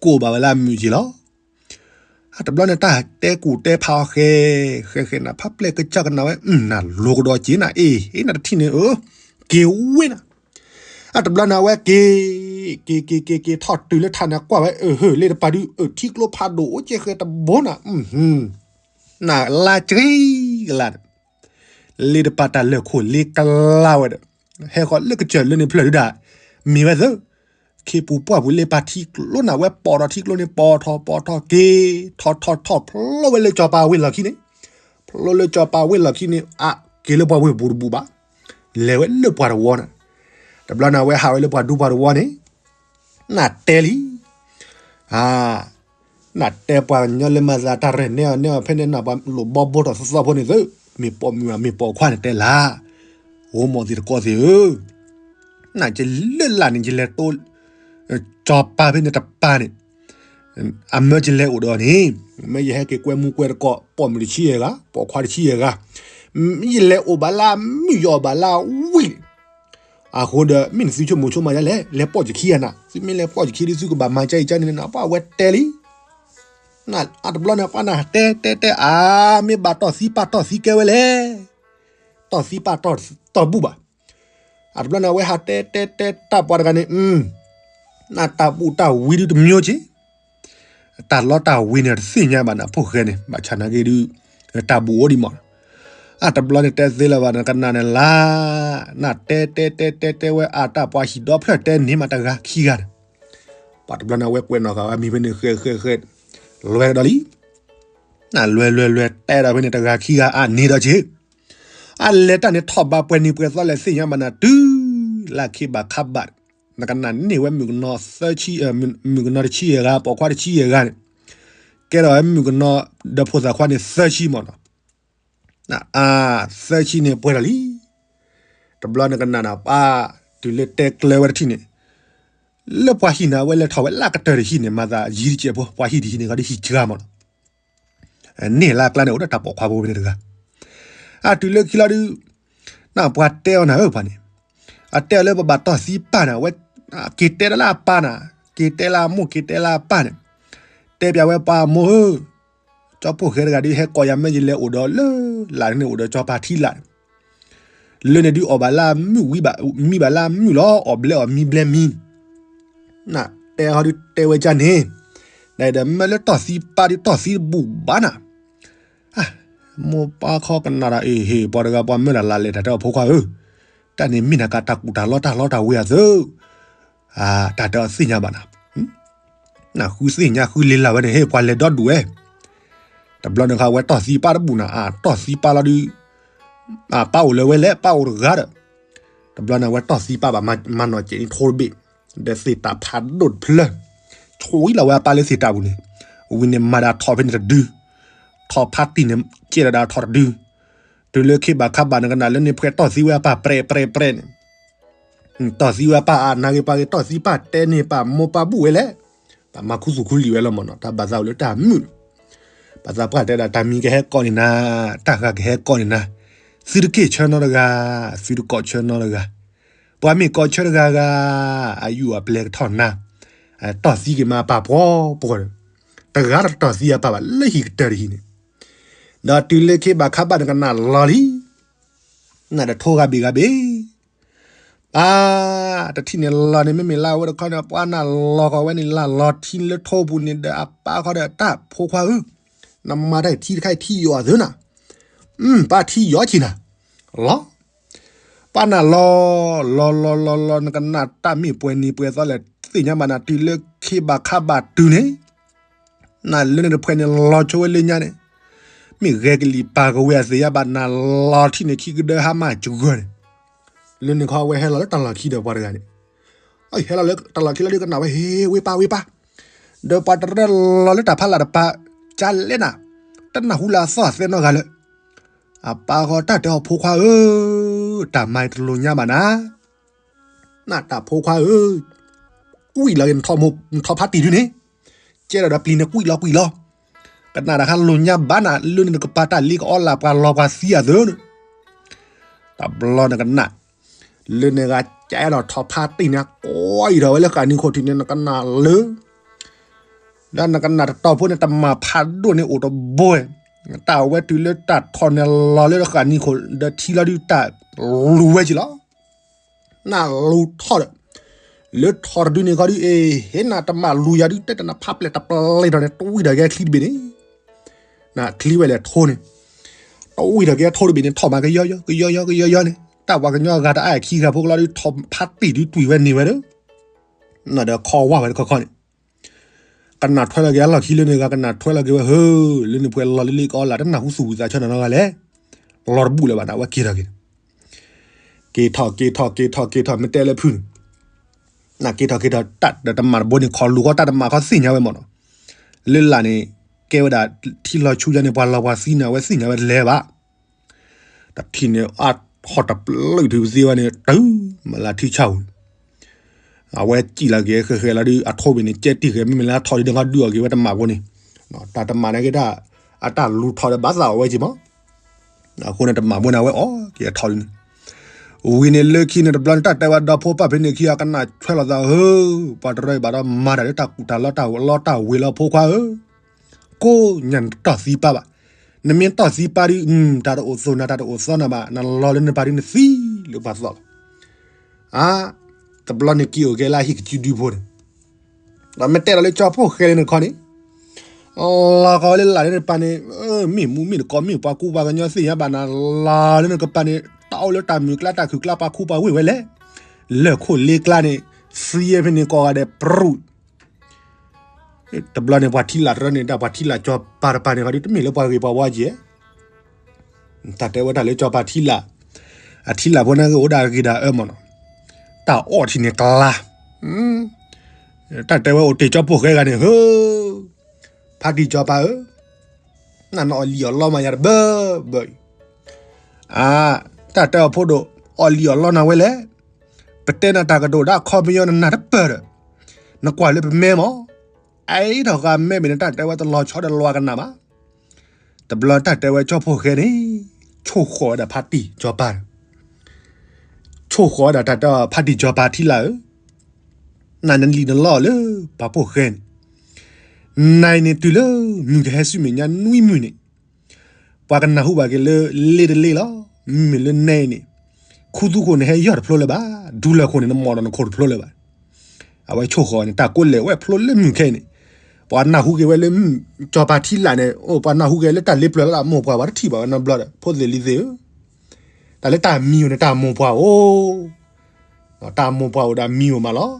ကအိၣ်ဘၣ်ဝဲလၢအမုာ်က့ၤလီၤ. အတဘျီန့ၣ် တၢ်တဲကူၣ်တဲဖးအီၤဃဲ ဃဲဃဲနၤ ဖးပျဲၢ်ကစၢ်ကနၣ်ဝဲ နၤလိကဒီးက့ၤနၤ အ့ၣ် နတထံၣ်န့ၣ်ဧၢ, က့ၤဝ့နၤ. အတဘျီန့ၣ်အဝဲက့ၤ က့ၤက့ၤက့ၤက့ၤထီၣ်တုၤလၢထးန့ၣ်ကွၢ်ဝဲ အဟၢၣ် လ့တပၤဒုး အၢၣ် ထံကျိဖးဒိၣ်အိၣ်ကဲဃဲတဘိနၤ, နၤလါကရံကလါန့ၣ် လ့တပၤတၢ်လၢာ်ခိၣ်လ့ကလါဝဲဒီး ဟဲဃီၤလၢကစၢၢ်လၢန့ၣ်ဖျၢၣ်ဒုဒၣ် မ့ၢ်ဝဲသၢ ခ့ပူၤပှၢ်ပူၤလ့ပၤထံကျိနၤ ဝဲပိာ်ထီၣ်ထံကျိန့ၣ် ပိာ်ထီၣ်ပိာ်ထီၣ်က့ၤ ထီၣ်ထီၣ်ထီၣ်ဖျိဝဲလၢစီၤပၤဝ့ၢ်လီၢ်ခံန့ၣ်, ဖျိလၢစီၤပၤဝ့ၢ်လီၢ်ခံန့ၣ် အက့ၤလၢပှၤဝ့ၢ်ပူၤတဘူၣ်ဘၣ်, လဲၤဝဲလၢပှၤတဝီန့ၣ်, တဘျီန့ၣ်အဝဲဟးဝဲလၢပှၤဒူပှၤတဝီန့ၣ် နတဲလံ, နတဲပှၤကညီလၢမၤသးတၢ်ရဲၣ်နဲအီၤနဲအီၤဖဲန့ၣ် နပှၤလိၣ်ဘီဘိထီၣ်သီသီဖိန့ၣ်သု, မ့ၢ်ပိာ်မုၣ်ဧါမ့ၢ်ပိာ်ခွါန့ၣ်တဲလၢ်, ဂိမိၢ်သ့ၣ်တကီသ့ၣ်ဧၢ, နကလၢလၢ်န့ၣ် ယလဲၤတိ စီၤပၤဖဲန့ၣ်တပၤန့ၣ် အမၢယလဲၤအိၣ်ဒီးန့ၣ် မ့ၢ်ယဟဲက့ၤကွဲမူကွဲတကိး ပိာ်မုၣ်တဆံယဲၢ်ဂၤ ပိာ်ခွါတဆံယဲၢ်ဂၤ, ယလဲၤအိၣ်ဘၣ်လၢအမုၣ် ယအီၣ်ဘၣ်လၢအဝံၣ်, အဃိဒီး မ့ၢ်နသုဆိကမိၣ်ဆိကမးယါလဲၣ် လဲၤပိာ်ယခံဂၤနၤ, သုမ့ၢ်လဲၤပိာ်ယခံဒ်သုကဘၣ်မၤကါအံၤကါန့ၣ် ပှၤဝဲတဲလံ, အတဘျီန့ၣ် ပှၤနၤတဲတဲတဲအါ မ့ၢ်ဘၣ်တီၢ်သံပာ်တီၢ်သံကဲဝဲလဲၣ်, တီၢ်သံပာ်တီၢ်ဘူၣ်ဘၣ် အတဘျီန့ၣ် အဝဲဟးတဲတဲတဲတၢ်ပှၤတဂၤန့ၣ် နတၢ်ဘူၣ်တၢ်ဝံဒုတမျိုးက့ၤ, တၢ်လီတၢ်ဝံန့ၣ်တသ့ၣ်ညါဘၣ်နၤ ဖိၣ်ဃဲန့ၣ် ဘၣ်ဆၣ်နာ်က့ဒု တၢ်ဘူၣ်အိၣ်ဒံးမး, အတဘျီန့ၣ်တဲသ့လၢၤဘၣ်နကနၣ်န့ၣ်လါ, နတဲတဲတဲတဲတဲဝဲအတၢ်ပှၤဟံၣ်ဒီဖျၢၣ်တဲန့ၢ်မးတဂၤခံဂၤန့ၣ်, ပှၤတဘျီန့ၣ် အဝဲကွဲးနီၣ်ဃာ်ဝဲမံၤဖဲန့ၣ် ဃဲဃဲဃဲ လွဲကဒီးလံ နလွဲလွဲလွဲတဲဒီးဖဲန့ၣ် တဂၤခံဂၤအါန့ၢ်ဒီးက့ၤ, အလဲၤတၢ်န့ၣ်ထီၣ်ဘးပှဲၤနံၤပှဲၤသီလဲၣ်သ့ၣ်ညါဘၣ်နၤတုၤလၢခ့ဘၣ်ခါဘၣ်, နကနၣ်န့ၢ်ဝဲမုၣ်ကနီၤသၢဆံ, မုၣ်ကနီၤတဆံယဲၢ်ဂၤ ပိာ်ခွါတဆံယဲၢ်ဂၤန့ၣ်, ကဲထီၣ်ဝဲမုၣ်ကနီၤဒီးဖိသၣ်ခွါန့ၣ်သၢဆံမးနီၤ, အါ သၢဆံန့ၣ်ပှဲၤထီၣ်လံ, တဘျီနကနၣ်နၤပၢ် တုၤလၢတဲကျၢၤဝဲတထံၣ်န့ၣ် လၢပှၤဟံၣ်န့ၣ် အဝဲလဲၤထီၣ်ဝဲလၢကတၢၢ်တဟံၣ်န့ၣ် မၤသးယံၤတစဲးဖိ ပှၤဟံၣ်တဟံၣ်န့ၣ် ကီးဒ်ဟံၣ်စှၤမးနီၤ, န့ၢ်လၢအကျါန့ၣ် အိၣ်ဒီးတၢ်ပိာ်ခွါဖိဖဲန့ၣ်တဂၤ, အတုၤလၢခံလီၤဒုး နပှၤတဲအီၤနၤဧၢပှၤန့ၣ်, အတဲအီၤလၢပဘၣ်တီၢ်သံပာ်နၤ အဝဲ က့ၤတဲလၢအပၢ်နၤ, က့ၤတဲလၢအမိၢ် က့ၤတဲလၢအပၢ်န့ၣ်, တဲပၠးဝဲပှၤမိၢ်ဧၢ, ကၠီဖိၣ်ဃဲတဂၤဒုး ဟဲကိးယၤမ့ၢ်ယလဲၤအိၣ်ဒီးလၢ လၢ်န့ၣ်အိၣ်ဒီးကၠီပၤထံလာ်န့ၣ် လၢန့ၣ်ဒုးအီၣ်ဘၣ်လၢအမုၣ်ဝံၤဘၣ် မံဘၣ်လၢအမုၣ်လီၤ အီၣ်ဘျဲအီၣ်မံဘျဲမံ, နတဲဟီဒုးတဲဝဲကၢ်န့ၣ်, နဒီးမ့ၢ်လၢတီၢ်သံပာ်ဒုးတီၢ်သံတဘူၣ်ဘၣ်နၤ, မိၢ်ပၢ်ခီကနၣ်ဒီးအ့ၣ်ဟ့ၣ် ပှၤတဂၤပှၤမၢနၤလၢလဲၤတၢ်တဲအီၤဖိခွါဧၢ, တၢ်န့ၣ်မ့ၢ်နၤကတၢ်ကူၣ်တၢ်လီတၢ်လီတၢ်ဝ့အသိး တၢ်တဲအီၤသ့ၣ်ညါဘၣ်နၤ, နဃုသ့ၣ်ညါဃုလ့လၢ်ဝဲန့ၣ် ဟ့ၣ်ပှၤလဲၤဒီဒူၣ်ဝဲ, တဘျီန့ၣ်ခါဝဲတီၢ်သံပာ်တဘူၣ်နၤ အတီၢ်သံပာ်လီၤဒုး ပၢ်အိၣ်လၢၤဝဲလဲၣ် ပၢ်အိၣ်တဂၤဒီး, တဘျီန့ၣ်ဝဲတီၢ်သံပာ်ဘၣ်မၤနီၢ်ကဲးန့ၣ်ထိတဘ့ၣ်, ဒီးသ့ၣ်တၢ်ဖးဒိၣ်တဖျၢၣ်, ဆိအံလီၤဝဲအပၢ်လၢသ့ၣ်တၢ်ပူၤန့ၣ်, ဝံၤန့ၣ်မၤဒၣ်ထီၣ်ဖဲန့ၣ်တဒု, ထီၣ်ဖးတံၢ်န့ၣ် ကဲလီၤဒၣ်ထီၣ်တဒု, တုၤလၢခ့ဘၣ်ခါဘၣ်နကနၣ်လၢန့ၣ် ဖှဲးတီၢ်သံဝဲအပၢ်ပြဲးပြဲးပြဲးန့ၣ် တီၢ်သံဝဲပၢ်အါ နာ်ဂ့ၤပှၤဂ့ၤ တီၢ်သံပၢ်တဲန့ၢ်ပၢ်မိၢ်ပၢ်ဘူၣ်ဝဲလဲၣ်, ပမၤခူသူၣ်ခူလံာ်ဝဲလီၤမ့ၢ်နီၤ တၢ်ဘၣ်သးအိၣ်လၢတၢ်မုာ်, ပှၤသးပှၢ်တဲဒၣ် တၢ်မံကဟဲကိးန့ၢ်နၤ, တၢ်ဃၢ်ကဟဲကိးန့ၢ်နၤ, သုတက့ၢ်ဆၢနီတဂၤ, သုတကိးဆၢနီတဂၤ, ပှၤမ့ၢ်ကိးဆၢတဂၤဂၤ, အယူၢ်အပျဲၢ်ကထီၣ်နၤ, တီၢ်သံက့ၤမးပၢ်ပှီၤပှီၤဒီး, တဂၤတတီၢ်သံအပၢ်ဘၣ်လၢဟံၣ်ကတၢၢ်တဟံၣ်န့ၣ်, ဒီးတုၤလၢခ့ဘၣ်ခါဘၣ်နကနၣ်လီၤလံ နတထိဂၤဘ့ၣ်ဂၤဘ့ၣ်, ပၢ်, တထံၣ်န့ၣ်လီၤန့ၣ် မ့မ့ၢ်လၢအဝဲတခီန့ၣ် ပှၤနၢ်လီၤကီးဝဲန့ၣ် လၢလီၤထံလၢထိပူၤန့ၣ်ဒီး အပၢ်ခီဒီး တၢ်ဖိခွါဧၢ, နမၤတၢ်ထံတခါအံၤထံယီၤအသၢနၤ, ပၢ်ထံယီၤဆံနၤ, လီၤ, ပၢ်နၢ်လီၤ, လီၤလီၤလီၤလီၤ နကနၣ်တၢ်မ့ၢ်ပှဲၤနံၤပှဲၤသီလဲၣ် သ့ၣ်ညါဘၣ်နၤတုၤလၢခ့ဘၣ်ခါဘၣ်တုၤန့ၣ် နလၢန့ၣ်တဖှဲးန့ၣ် လီၤဆိဝဲလၢညါန့ၣ်, မ့ၢ်ဂဲၤကလံၤပာ်ကဝဲအသ့ၣ်ညါဘၣ် နလီၤထံၣ်န့ၣ် ခံကဒၢဟါမၢ်စှၢၤန့ၣ်, လၢန့ၣ်ခီအဝဲဟဲလီၤလၢတၢ်လီၢ်ခံဒီးပှၤတဂၤန့ၣ်, ဟဲလီၤလၢတၢ်လီၢ်ခံလီၤဒုးကနၣ်ဝဲ ဟ့ ဝ့ၢ်ပၢ်ဝ့ၢ်ပၢ်, ဒီးပှၤတရၢလီၤလၢတၢ်ဖးလၢ်တပၤ, ကလဲၣ်နၤ, တနၢ်ဟူလၢအသီၣ်အသဲနီတဂၤလၢ, အပၢ်ဃီတၢ်တဲအီၤဖိခွါဧၢ, တၢ်မၤတလိၤညါဘၣ်နၤ နတၢ်ဖိခွါဧၢ, ကွံာ်လီၤဂ့ၤ နထီၣ်ဖးတံၢ်ဒုန့ၣ်, ကဲလီၤဒီးပျံၤန့ၣ်ကွံာ်လီၤကွံာ်လီၤ, ကနၣ်တၢ်ခါလိၤညါဘၣ်နၤ လၢန့ၣ်နကပၤတၢ်လ့ကအီလၢ်ပှၤလီၤပှၤသံအသၢန့ၣ်, တဘျီနကနၣ်, လၢန့ၣ်ဂၤကဲလီၤထီၣ်ဖးတံၢ်န့ၣ် ကွံာ်ထီၣ်ဝဲလၢဃာ်နံၤခိၣ်ထံးန့ၣ် နကနၣ်လၢ ဒီးနကနၣ်တတီၤဖိန့ၣ် တမၤဖးဒိၣ်န့ၣ်အိၣ်တဘိဝဲ, တၢ်ဝဲတုၤလၢတၢ်ထီၣ်န့ၣ်လီၤလၢတဃၣ်နံၤခိၣ် ဒီးထံလီၤဒုးတၢ်လူၤဝဲက့ၤလီၤ. နလူၤထီၣ်ဒီး လၢထီၣ်တဒုန့ၣ်ခီဒုး အ့ ဟ့ၣ်နၤတမၤလူၤယၤဒုး တဲတနၤဖးပျဲၢ်တပျဲၢ်ထီၣ်န့ၣ် တဝံၣ်ဒီးကဲချံတဘ့ၣ်န့ၣ်, နချံဝဲလဲၤထိန့ၣ်, တဝံၣ်ဒီးကဲထိတဘ့ၣ်န့ၣ် ထီၣ်မးကယီယီ ကယီယီ ကယီယီန့ၣ် တၢ်ပှၤကညီဂၤတအါအခံဂၤဖိကလီဒုး ထီၣ်ဖးတံၢ်ဒုးတွံၢ်ဝဲန့ၢ်ဝဲဒီး နဒီးခီဝါဝဲတခီခီန့ၣ် ကနၣ်ထွဲလီၤက့ၤအလီၢ်ခံလၢန့ၣ်ဂၤ ကနၣ်ထွဲလီၤက့ၤဝဲ ဟၢ လၢန့ၣ်ပှဲၤလီၤလံလံကအီလၢတနၢ်ဟူသူၣ်ဝံၤသးဆၢနၤနီတဂၤလဲၣ်, လီၤတဘူၣ်လၢၤဘၣ်နၤ အဝဲက့ၤထီၣ်က့ၤ, က့ၤထီၣ် က့ၤထီၣ် က့ၤထီၣ် က့ၤထီၣ် မ့ၢ်တဲလၢဖုန့ၣ်, နက့ၤထီၣ်က့ၤထီၣ် တၢ်ဒီးတမၤတဘိန့ၣ် ခီၣ်လူၤဃီတၢ်တမၤခီသ့ၣ်ညါဝဲမ့ၢ်နီၤ, လၢလာ်န့ၣ် ကဲဝဲဒၣ်ထံလီၤဆူညါန့ၣ် ပှၤလီၤပှၤသံန့ၣ် အဝဲသ့ၣ်ညါဝဲတလဲၤဘၣ် တထံၣ်န့ၣ် အထီၣ်တပျုာ်ထုးပသ့ဝဲန့ၣ် တုၤမလၤထံဆၣ်ဧိၤန့ၣ်, အဝဲစံၣ်လီၤက့ၤဃဲၤဃဲၤလီၤဒုး အထိဘ့ၣ်န့ၣ် ကဲတံၢ်ဃဲၤမ့မ့ၢ်လၢအထီၣ်ဒုးဒီး ခီဒုးအီၤက့ၤဝဲတမၤဖိန့ၣ်, တၢ်တမၤန့ၣ်က့ၤတၢ် အတၢ်လူၤထီၣ်ဒီးဘၣ်သးအီၤဝဲက့ၤမး, အဃိန့ၣ် တမၤဖိန့ၣ် အဝဲအီၣ်က့ၤအထီၣ်ဒုးန့ၣ်, ဝံၤန့ၣ်လၢခံန့ၣ် တဘျီန့ၣ်တၢ်တဲဝဲဒီဖိပၢ်ဖဲန့ၣ်ခံဂၤ ကနၣ်ထွဲလီၤသးဧၢ, ပှၤတရၢအံၤဘၣ်ဒီးမၤတၢ်လၢတၢ်ကူၣ်တၢ်လီတၢ်လီတၢ်ဝ့ၤလီၤဖိခွါဧၢ ကိးညါနတတီၢ်သံပာ်ဘၣ်, နမ့ၢ်တီၢ်သံပာ်ဒုး တၢ်တအိၣ်သိးနၤ တၢ်တအိၣ်သီနၤဘၣ် နလီၤလၢနပၤဒုးနသံလၢပှၤသီလီၤ, အါ, တဘျီန့ၣ်က့ၤအိၣ်က့ၤလၢအဟံၣ်ကစုဒုဖိန့ၣ်, ဒီးမ့ၢ်တဲဒီးလၢကၠီဖိၣ်ဃဲလၢနခီန့ၣ်, လီၤကီးဝဲလၢလာ်လၢနပၤန့ၣ်, မ့ၢ်မူမ့ၢ်တကိးမ့ၢ်ပှၤကူပှၤကညီသ့ၣ်ညါဘၣ်နၤလီၤလၢနကပၤန့ၣ် တၢ်အိၣ်လၢတၢ်မုာ်ကျါတၢ်ခုၣ်ကျါပှၤကူပှၤဝ့ၢ်ဝဲလဲၣ်, လၢၢ်ခိၣ်လ့ကျါန့ၣ်, သံယဲဖဲန့ၣ်ကိးဂၤဒဲးပြူၣ် တဘျီန့ၣ် ပှၤထံလာ်တရၢန့ၣ် တၢ်ပှၤထံလာ်ကၠီၤပၤတပၤန့ၣ် ခီဒုးတမ့ၢ်လၢပှၤဂ့ၤပှၤဝါကဲ, တၢ်တဲဝဲတၢ်လၢကၠီၤပၤထံလာ်, အထံလာ်ဖိန့ၣ်ကအိၣ်ဒၣ်ဂ့ၤဒၣ်အၢမးနီၤ, တၢ်အီၣ်ထံန့ၣ်ကျါ, တၢ်တဲဝဲအိၣ်တ့ၢ်ကၠီဖိၣ်ဃဲဂၤန့ၣ် ဟၢ, ဖါတံၢ်ကၠီၤပၤဧၢ, နနအီၣ်လံၣ်အီၣ်လီမးယၤတဘၢဘၢအံၤ, အါ, တၢ်တဲအီၤဖိဒိၣ်, အီၣ်လံၣ်အီၣ်လီနၤဝဲလဲၣ်, ပတဲနၤတၢ်ကဒိၣ်ဒၣ်ခီပညီနနၢ်တပၢၢ်ဒီး, နကွၢ်လၢပမဲမး, အဲၣ်ထီၣ်ဃာ်မဲဘ့ၣ်န့ၣ် တၢ်တဲဝဲတလီၤဆီဒီးလီၤကနၣ်ဘၣ်, တဘျီတၢ်တဲဝဲကၠီဖိၣ်ဃဲန့ၣ်, ဆိၣ်ဃီၤဝဲဒၣ်ဖါတံၢ်ကၠီၤပၤ, ဆိၣ်ဃီၤဝဲဒၣ်တၢ်တဲဖါတံၢ်ကၠီၤပၤထံလာ်ဧၢ, နနလံၣ်နလီလၢပှၤဖိၣ်ဃဲန့ၣ်, နအံၤန့ၣ်တုၤလၢမုၢ်ကဟဲဆူမဲာ်ညါနွံမုၢ်န့ၣ် ပှၤကနၢ်ဟူဘၣ်က့ၤလၢလ့တလ့လီၤ. မ့မ့ၢ်လၢနဲအံၤန့ၣ်, ခူသူၣ်ခိၣ်န့ၣ်ဟဲယီၢ်တဖျိလၢၤဘၣ်, ဒူလၢၢ်ခိၣ်န့ၣ် နမီၢ်ဒီးနခိၣ်တဖျိလၢၤဘၣ်. အဝဲဆိၣ်ဃီၤန့ၣ် တၢ်ကိးလဲၣ်ဝဲဖျိလၢမုၢ်ခဲအံၤန့ၣ်, ပှၤနၢ်ဟူက့ၤဝဲလၢ ကၠီၤပၤထံလာ်န့ၣ်, အိၣ်ပှၤနၢ်ဟူက့ၤလၢတၢ်လ့ပျၢၤလၢ မိၢ်ပှၢ်ဝဲတထံၣ်ဘၣ်ဝဲနီတဘျီဒီး ဖိသ့ၣ်လံၤသ့ၣ်ဧၢ, တၢ်လၢတၢ်မံၤအိၣ်န့ၣ် တၢ်မိၢ်ပှၢ်အိၣ် တၢ်မိၢ်ပှၢ်အိၣ်ဒီးမံၤအိၣ်မးလီၤ.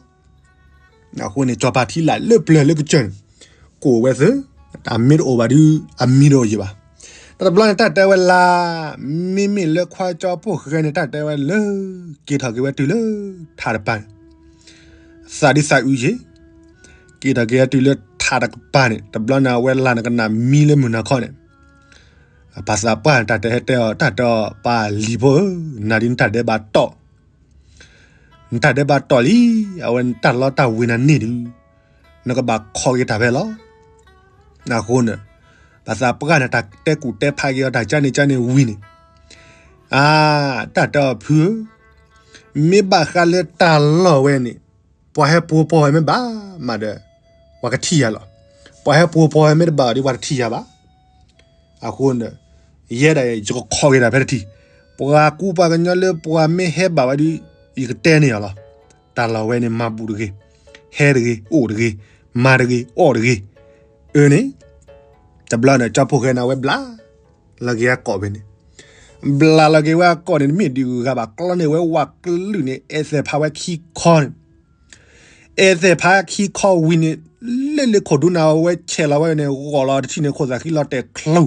အဃိန့ၣ် ကၠီၤပၤထံလာ်လၢပျၢၤလၢကစၢၢ်န့ၣ်, ကိးဝဲသ့, အမ့ၢ်တအိၣ်ဘၣ်ဒုး အမံၤတအိၣ်ယံၤဘၣ်. တၢ်တဘျီန့ၣ် တၢ်တဲဝဲလၢ, မ့မ့ၢ်လၢခွါကၠီဖိၣ်ဃဲန့ၣ် တၢ်တဲဝဲလၢ, က့ၤထီၣ်က့ၤဝဲတုၤလၢ, ထးတပၤန့ၣ်, သးဒ်သးအုးယံၤ, က့ၤထီၣ်က့ၤဝဲတုၤလၢထးတကပၤန့ၣ် တဘျီန့ၣ် အဝဲလၢနကနၣ်မံလၢမုၢ်နၤခီန့ၣ် ပှၤသးပှၢ်န့ၣ် တၢ်တဲဟဲတဲအီၤ တၢ်တဲအီၤ ပၢ်လံၤဖိဧၢ, နၤဒ်နတၢ်ဒဲးဘးတီၢ်, နတၢ်ဒဲးဘးတီၢ်လံ, အဝဲနတၢ်လီတၢ်ဝ့ၤနၤန့ၣ်ဒုး, နကဘၣ်ခိးက့ၤတၢ်ဖဲလီၤ. အဃိန့ၣ်, ပှၤသးပှၢ်န့ၣ် တၢ်တဲကူၣ်တဲဖးက့ၤအီၤတၢ်ကၠါန့ၣ်ကၠါန့ၣ်ဝံၤန့ၣ်, အါ, တၢ်တဲအီၤဖုဧၢ, မ့ၢ်ဘၣ်ဃးလၢတၢ်လီၢ်ဝဲန့ၣ်, ပှၤဟဲပိာ်ပှီၢ်ဝဲမ့ၢ်ဘၣ်မးဒီး, ပှၤကထံၣ်ယၤလီၤ. ပှၤဟဲပိာ်ပှီၢ်ဝဲမ့ၢ်တဘၣ်ဒီး ပှၤတထံၣ်ယၤဘၣ်. အဃိန့ၣ်, ယဲဒၣ်အံၤ ယကခိးက့ၤတၢ်ဖဲတထံၣ်, ပှၤကူပှၤကညီလၢပှၤမ့ၢ်ဟဲဘၣ်ဝဲဒီး, ယကတဲန့ၢ်အီၤလီၤ. တၢ်လီၢ်ဝဲန့ၣ် မၤဘူၣ်တဂ့ၤ, ဟဲတဂ့ၤ, အိၣ်တဂ့ၤ, မၤတဂ့ၤ, အီၣ်တဂ့ၤ, အၢန့ၣ်, တဘျီန့ၣ် ကၠီဖိၣ်ဃဲန့ၣ် အဝဲဘျးလီၤက့ၤအကိာ်ဖဲန့ၣ်, ဘျးလီၤက့ၤဝဲအကိာ်န့ၣ် တမ့ၢ်ဒံးဂုၤဂၤဘၣ်, ကျီန့ၢ်ဝဲဝးကလုာ်န့ၣ် အဲၣ်သဲးဖးဝဲခံခီန့ၣ် အဲၣ်သဲးဖးခံခီဝံၤန့ၣ်, လၢလၢခိၣ်ဒူနၤဝဲဆဲးလီၤဝဲန့ၣ် ဂီၤလီၤတထံၣ်န့ၣ် ခိၣ်သးဃံလီၤတဲာ်ချူ,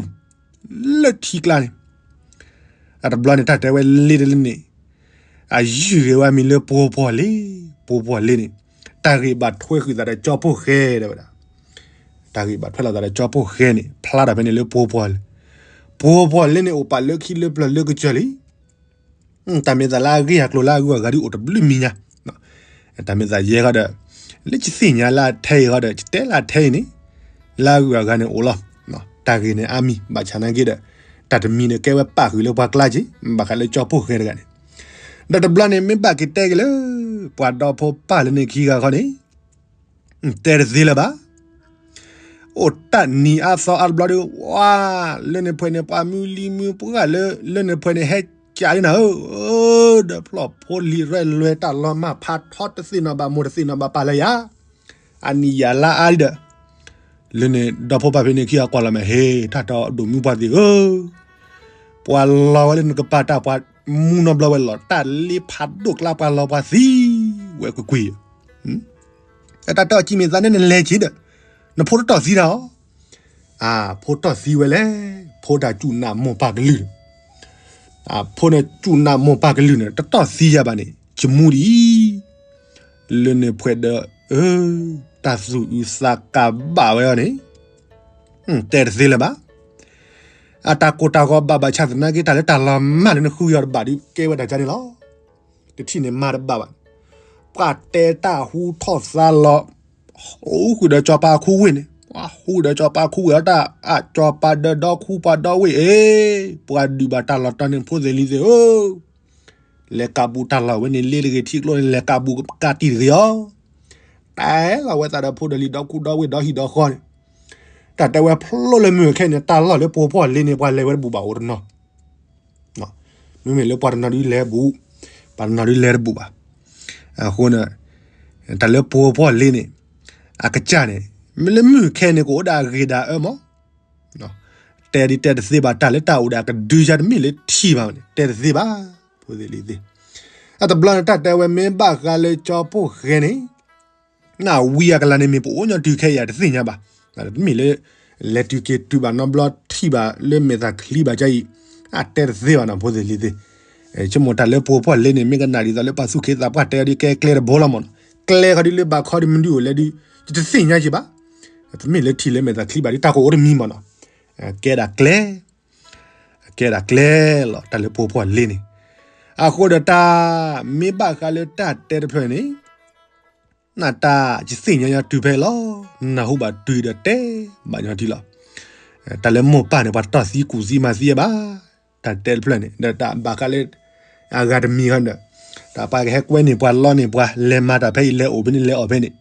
လၢထံကျါန့ၣ်, အတဘျီန့ၣ် တၢ်တဲဝဲလ့တလ့န့ၣ်, အယုၢ်ဂ့ၤဝဲမံၤလၢပှိၤပှီၢ်လ့, ပှိၤပှီၢ်လ့န့ၣ်, တၢ်ဂ့ၢ်ဘၣ်ထွဲဃုာ်သးဒီးကၠီဖိၣ်ဃဲဒၣ်ဝဲဒၣ် တၢ်ဂ့ၢ်ဘၣ်ထွဲလိာ်သးဒီးကၠီဖိၣ်ဃဲန့ၣ် ဖျါထီၣ်ဖဲန့ၣ်လၢပှိၤပှီၢ်လ့, ပှိၤပှီၢ်လ့န့ၣ် အိၣ်ပာ်လၢခံလၢပျၢၤလၢကစၢၢ်လံ. တၢ်မ့ၢ်သးလၢအဂ့ၢ်အကျိၤလၢအဂုၤအဂၤဒ်အိၣ်တဘျုးမံၤညါ, တၢ်မ့ၢ်သးယဲဃီဒီး, လၢယသ့ၣ်ညါလၢအထဲအံၤဃီဒီး ယတဲလၢအထဲအံၤန့ၣ်, လၢအဂုၤအဂၤန့ၣ်အိၣ်လီၤ. တၢ်ဂ့ၢ်န့ၣ်အါမံၤ ဘၣ်ဆၣ်နာ်က့ဒီး, တၢ်တမံၤန့ၣ်ကဲဝဲပာ်ဃုာ်လၢပှၤကျါက့, ဘၣ်ဃးလၢကၠီဖိၣ်ဃဲတဂၤန့ၣ်, ဒီးတဘျီန့ၣ် မ့ၢ်ဘၣ်က့ၤတဲက့ၤလၢ ပှၤဒီဖိပၢ်လၢန့ၣ်ခံဂၤခီန့ၣ် တဲတသ့လၢၤဘၣ်. အိၣ်တၢ်နံၤအါသီအါတဘျီဒီး ဝါ, လၢန့ၣ်ဖဲန့ၣ် ပှၤမုၢ်လံမုၢ်ပှၢ်လၢ လၢန့ၣ်ဖဲန့ၣ် ဟဲကးလံနၤဧၢ, ဒီးဖျီၣ်ဖိလံၤရဲၣ်လွဲတၢ်လီၤမၢ်ဖးထီတသ့ၣ်နီၣ်ဘၣ် မိၢ်တသ့ၣ်နီၣ်ဘၣ်ပၢ်လၢယၤ, အနံၤယၤလါအါဒီး, လၢန့ၣ် ဒီဖိပၢ်ဖဲန့ၣ်ခံဂၤကွၢ်လီၤမး ဟ့ တၢ်တဒိၣ်မုၢ်ပှၢ်သ့ၣ်ဧၢ, ပှၤလီၤဝဲလၢနကပၤတၢ် ပှၤမူနီတဘျီဝဲလီၤ တၢ်လ့ဖးဒိၣ်ကျါ ပှၤလီၤပှၤသံဝဲကွ့ၢ်ကွ့ၢ်, တၢ်တၢ်အီၣ်ကံမ့ၢ်သးန့ၣ် နလဲၤက့ၤဒီး နဖိတတီၢ်သံတၢ်အီၤ, အဖိတီၢ်သံဝဲလဲၣ်, ဖိတၢ်စူၢ်နာ်မိၢ်ပၢ်ကလုၢ်, အဖိန့ၣ်စူၢ်နာ်မိၢ်ပၢ်ကလုၢ်န့ၣ် တတီၢ်သံယၤဘၣ်န့ၣ် ယမူဒ်အံၤ, လၢန့ၣ်ဖဲဒီး, တၢ်သူၣ်အုးသးကးဘၣ်ဝဲအီၤန့ၣ်, တဲတသ့လၢၤဘၣ်, အတၢ်ကိၢ်တၢ်ဂီၤဘၣ်ဘၣ်ဆၣ်သနာ်က့ တၢ်လၢတၢ်လီၤမၢ်လၢနဃုယီၤတဘၣ်ဒုးကဲဝဲတၢ်ကါန့ၣ်လီၤ. တထံၣ်န့ၣ်မၤတဘၣ်ဘၣ်, ပှၤတဲတၢ်ဟူထီၣ်သါလီၤ, ဟူဃုာ်ဒီးစီၤပၤခူဝ့ၢ်န့ၣ်, ပှၤဟူဒီးစီၤပၤခူဝ့ၢ်အတၢ်အၣ် စီၤပၤဒီးဒီခူပှၤဒီဝ့ၢ်အ့ၣ်, ပှၤဒုးဘၣ်တၢ်လီၤတီၤန့ၣ် ဖိသ့ၣ်လံၤသ့ၣ်ဧၢ, လဲၤကးဘူးတၢ်လီၢ်ဝဲန့ၣ် လ့တဂ့ၤထံကျိန့ၣ် လဲၤကးဘူးကးတံၢ်တဂ့ၤအီၤ, တဲလီၤဝဲသးဒီးဖိဒီးလံၤဒီခူဒီဝ့ၢ်ဒီဟံၣ်ဒီဃီန့ၣ်, တၢ်တဲဝဲဖျိလၢမုၢ်ခဲန့ၣ် တၢ်လီၢ်လၢပှိၤဖှီၣ်လ့န့ၣ် ပှၤလဲၤဝဲတဘူးဘၣ်အိၣ်တနီၤ မ့မ့ၢ်လၢပှၤတနီၤဒုလဲၤဘူး, ပှၤတနီၤဒုလဲၤတဘူးဘၣ်. အဃိန့ၣ် တၢ်လၢပှိၤဖှီၣ်လ့န့ၣ် အကစၢ်န့ၣ် မ့ၢ်လၢမုၢ်ခဲန့ၣ် ကအိၣ်ဒၣ်အဂ့ၤဒၣ်အၢမး, တဲဒ်တဲတသ့ဘၣ် တၢ်လၢတၢ်အိၣ်ဒီးအကဒုယါတမ့ၢ်လၢထံၣ်ဘၣ်န့ၣ် တဲတသ့ဘၣ်, ဖိသ့ၣ်လံၤသ့ၣ်. အတဘျီန့ၣ် တၢ်တဲဝဲမ့ၢ်ဘၣ်ဃးလၢကၠီဖှိၣ်ဃဲန့ၣ် နဝံအကလၤန့ၣ်မ့ၢ်ပအိၣ်ညီတုၤခဲအံၤတသ့ၣ်ညါဘၣ်, တမ့ၢ်လၢ လဲၤတုၤက့ၤတုၤဘၣ်နီတဘျီထံၣ်ဘၣ်လၢမဲာ်သၣ်ချံဘၣ်ကအံၤ, အတဲတသ့ဘၣ်နီၤ ဖိသ့ၣ်လံၤသ့ၣ်. ဆိကမိၣ်တၢ်လၢပှိၤဖှီၣ်လ့န့ၣ် မ့ၢ်ကနၣ်ဒ်သိးလၢပှၤသူၣ်က့သးပှၢ်တဲအီၤဒ်ကဲကျဲတဘိလီၤမးနီၤ, ကျဲခီဒ်လၢဘၣ်ခီဒ်မနုၤအိၣ်လဲၣ်ဒုး ယတသ့ၣ်ညါက့ၤဘၣ်, တမ့ၢ်လၢထံၣ်လၢမဲာ်သၣ်ချံဘၣ်ဒုး တၢ်ကအိၣ်တမံၤမးနီၤ, ကဲဒၣ်ကျဲ ကဲဒၣ်ကျဲလီၤ တၢ်လၢပှိၤဖှီၣ်လ့န့ၣ်. အဃိဒီးတၢ် မ့ၢ်ဘၣ်ဃးလၢတၢ်တဲတဖျၢၣ်န့ၣ် နတၢ်ယသ့ၣ်ညါညီတုၤဖဲလီၤ, နၢ်ဟူဘၣ်တုၤဒီးတဲဘၣ်ညီထံလီၤ. တၢ်လၢမိၢ်ပၢ်န့ၣ် ပှၤတတီၢ်သံကူၣ်သံမၤသံဘၣ်, တၢ်တဲတဖျၢၣ်န့ၣ် ဒီးတၢ်ဘၣ်ဃးလၢ အဂၤတမံၤဃီဒီး တၢ်ပှၤကဟဲကွဲန့ၢ်ပှၤလီန့ၢ်ပှၤ လဲၤမၤတၢ်ဖဲအံၤ လဲၤအိၣ်ဖဲန့ၣ် လဲၤအီၣ်ဖဲန့ၣ်